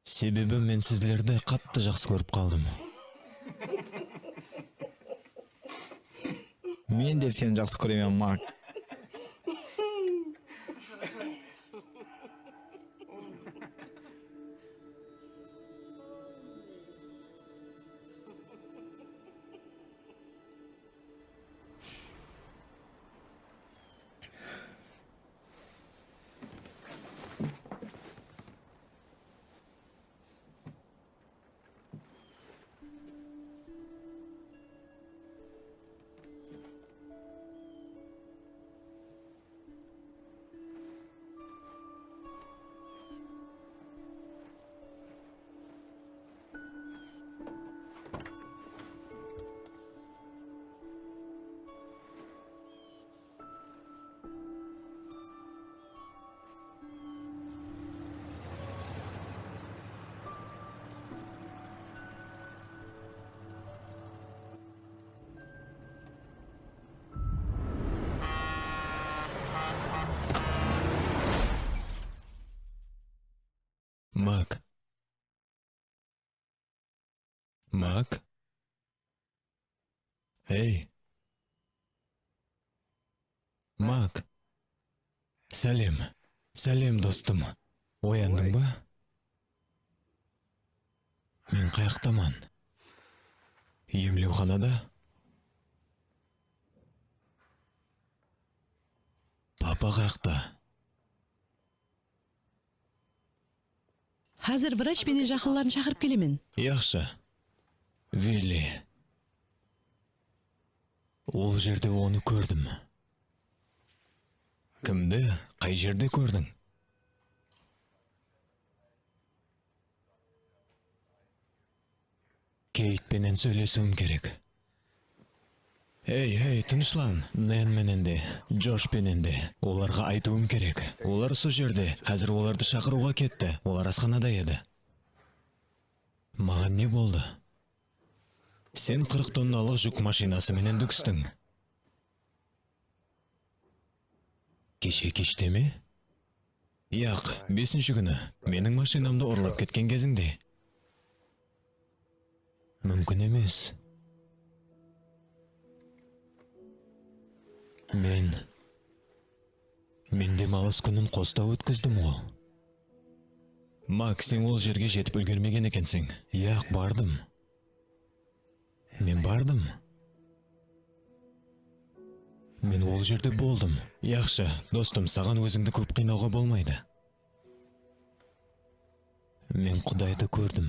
Sebebi men sizlerdi qattı jaqsı kórip qaldım. Men de seni jaqsı kóremen, Mak. Mak. Mak. Hey. Mak. Sálem. Sálem, dostım. Oyandıń ba? Men qayaqtaman? Emlewxanada. Papa qayaqta? Házir vrach penen jaqınların shaqırıp kelemen. Yaqshı. Villi. Ol jerde onı kórdim. Kimdi? Qay jerde kórdiń? Keyt penen sóylesiwim kerek. Hey, hey, tınıshlan. Nen menen de, Josh penen de. Olarǵa aytıwım kerek. Olar usı jerde. Házir olardı shaqırıwǵa ketti. Olar asxanada edi. Maǵan ne boldı? Sen qırıq tonnalıq júk mashinası menen dúgistiń. Keshe keshte me? Yaq, besinshi kúni, meniń mashinamdı urlap ketken gezińde. Múmkin emes. Men, men dem alıs kúnin qosta ótkizdim ǵo. Mak, sen ol jerge jetip úlgermegen ekenseń. Yaq, bardım. Men bardım. Men ol jerde boldım. Yaqshı, dostım, saǵan ózińdi kóp qıynawǵa bolmaydı. Men Qudaydı kórdim.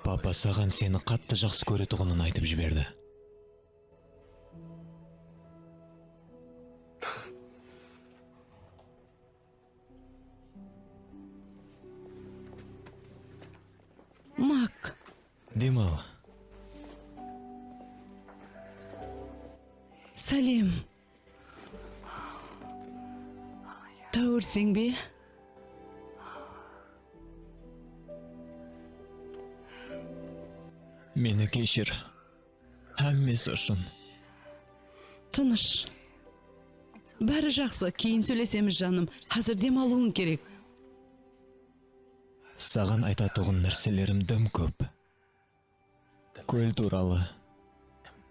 Papa saǵan seni qattı jaqsı kóretuǵının aytıp jiberdi. Mak. Dem al. Sálem. Táwirseń be? Meni keshir. Hámmesi ushın. Tınısh. Bári jaqsı, keyin sóylesemiz, janım. Házir dem alıwıń kerek. Saǵan aytatuǵın nárselerim dım kóp. Kól tuwralı,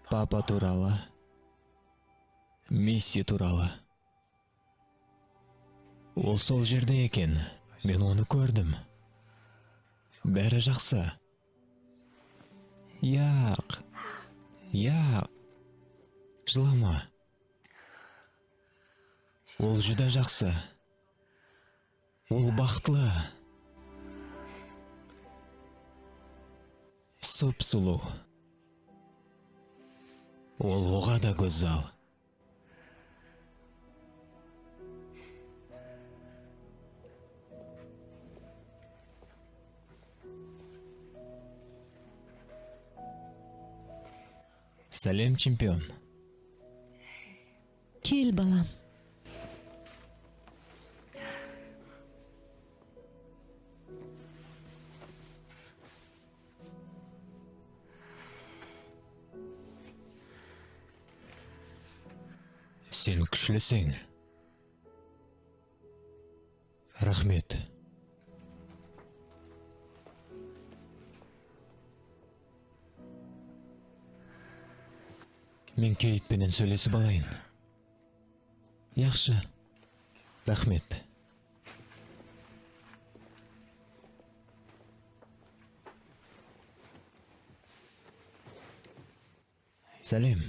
papa tuwralı, Missi tuwralı. Ol sol jerde eken. Men onı kórdim. Bári jaqsı. Yaq, yaq, jılama. Ol júdá jaqsı. Ol baxıtlı. Sup-sulıw. Ol oǵada gózzal. Sálem, chempion. Kel, balam. Sen kúshliseń. Raxmet. Men Keyt penen sóylesip alayın. Yaqshı. Raxmet. Sálem.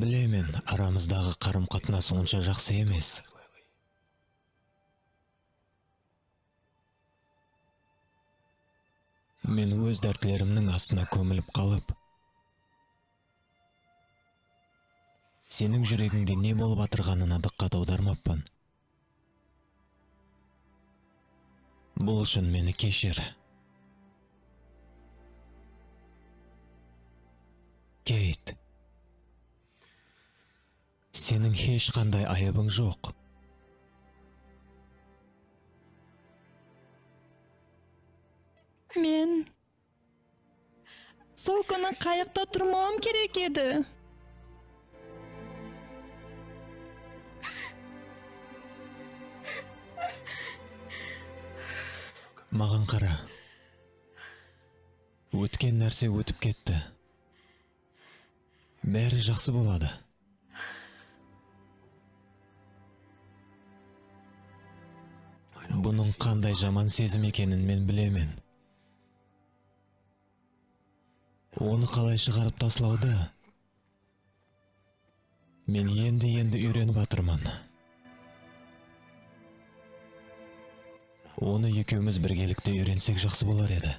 Bilemen, aramızdaǵı qarım-qatnas onsha jaqsı emes. Men óz dártlerimniń astına kómilip qalıp, seniń júregińde ne bolıp atırǵanına dıqqat awdarmappan. Bul ushın meni keshir. Keyt. Seniń hesh qanday ayıbıń joq. Men sol kúni qayıqta turmawım kerek edi. Maǵan qara. Ótken nárse ótip ketti. Bári jaqsı boladı. Bunıń qanday jaman sezim ekenin men bilemen. Onı qalay shıǵarıp taslawdı men endi-endi úyrenip atırman. Onı ekewimiz birgelikte úyrensek jaqsı bolar edi.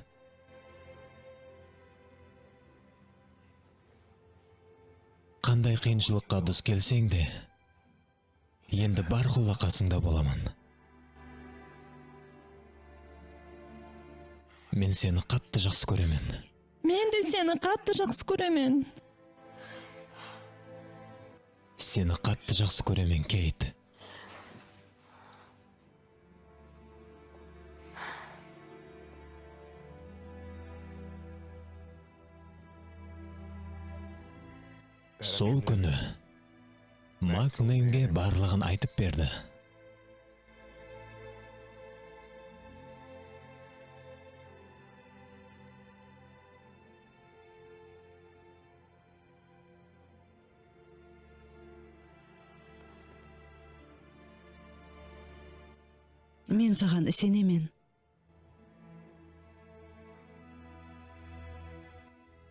Qanday qıyınshılıqqa dus kelseń de, endi bárqulla qasıńda bolaman. Men seni qattı jaqsı kóremen. Men de seni qattı jaqsı kóremen. Seni qattı jaqsı kóremen, Keyt. Sol kúni Mak Nenge barlıǵın aytıp berdi. Men saǵan isenemen.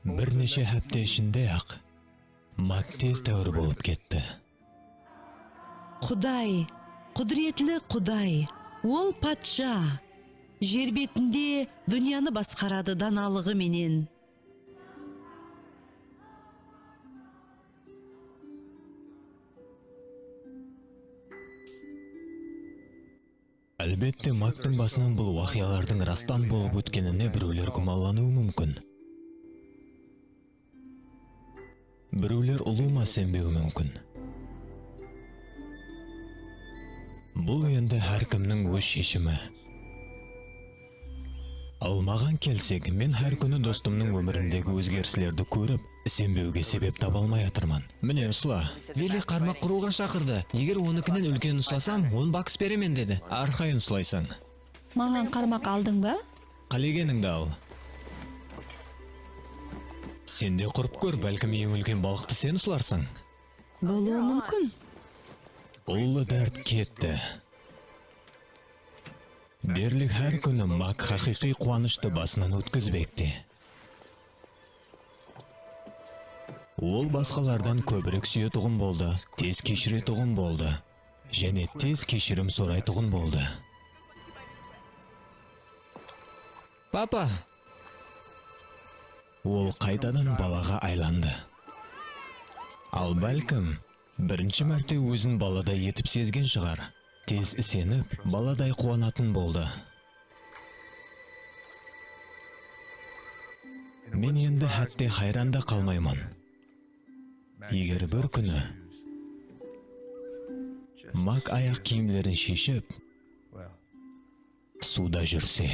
Bir neshe hápte ishinde-aq Mak tez táwir bolıp ketti. Quday, qúdiretli Quday, Ol patsha, jer betinde dúnyanı basqaradı danalıǵı menen. Álbette, Maktıń basınan bul waqıyalardıń rastan bolıp ótkenine birewler gúmanlanıwı múmkin. Birewler ulıwma isenbewi múmkin. Bul endi hár kimniń óz sheshimi. Al, maǵan kelsek, men hár kúni dostımnıń ómirindegi ózgerislerdi kórip, isenbewge sebep taba almay atırman. Mine, usla. Willi qarmaq qurıwǵa shaqırdı. Eger onıkinen úlkenin uslasam, on baks beremen, dedi. Arqayın uslaysań. Maǵan qarmaq aldıń ba? Qálegenińdi al. Sen de qurıp kór, bálkim eń úlken balıqtı sen uslarsań. Bolıwı múmkin. Ullı dárt ketti. Derlik hár kúni Mak haqıyqıy quwanıshtı basınan ótkizbekte. Ol basqalardan kóbirek súyetuǵın boldı, tez keshiretuǵın boldı, jáne tez keshirim soraytuǵın boldı. Papa! Ol qaytadan balaǵa aylandı. Al, bálkim, birinshi márte ózin baladay etip sezgen shıǵar. Tez isenip, baladay quwanatın boldı. Men endi hátte hayran da qalmayman. Eger bir kúni Mak ayaq kiyimlerin sheship, suwda júrse.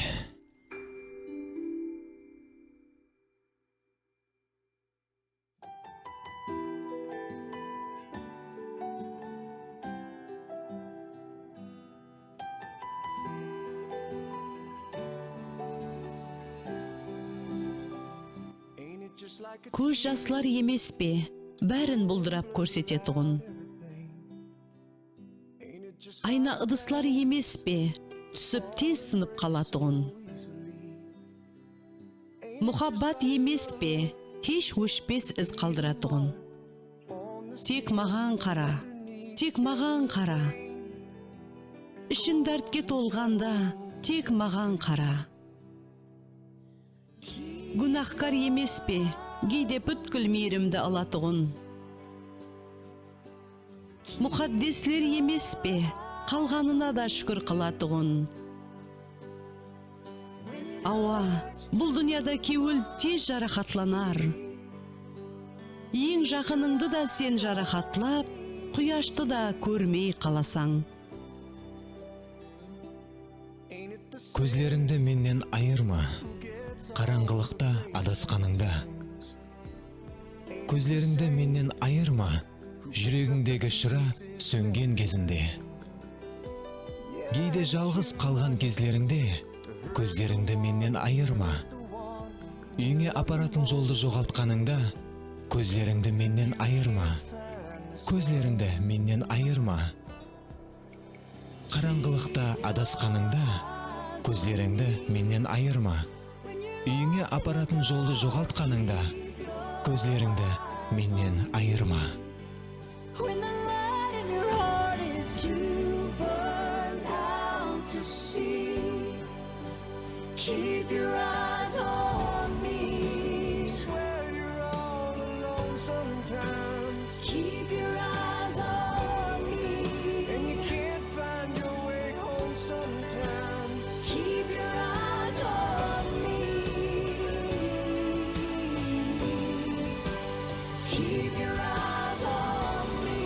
Kóz jaslar emes pe, bárin buldırap kórsetetuǵın? Ayna ıdıslar emes pe, túsip tez sınıp qalatuǵın? Muhabbat emes pe, hesh óshpes iz qaldıratuǵın? Tek maǵan qara, tek maǵan qara. Ishiń dártke tolǵanda, tek maǵan qara. Gúnahkar emes pe, geyde pútkil miyrimdi alatuǵın? Muqaddesler emes pe, qalǵanına da shúkir qılatuǵın? Awa, bul dúnyada kewil tez jaraqatlanar. Eń jaqınıńdı da sen jaraqatlap, quyashtı da kórmey qalasań. Kózlerińdi mennen ayırma, qarańǵılıqta adasqanıńda. Kózlerińdi mennen ayırma, júregińdegi shıra sóńgen gezinde. Geyde jalǵız qalǵan gezlerińde kózlerińdi mennen ayırma. Úyińe aparatın joldı joǵaltqanıńda kózlerińdi mennen ayırma. Kózlerińdi mennen ayırma. Qarańǵılıqta adasqanıńda kózlerińdi mennen ayırma. Úyińe aparatın joldı joǵaltqanıńda kózlerińdi mennen ayırma. When the light in your heart is too burned out to see, keep your eyes on me. Swear you're all alone sometimes. Keep your eyes on me. And you can't find your way home sometimes. Keep your eyes on me. Keep your eyes on me.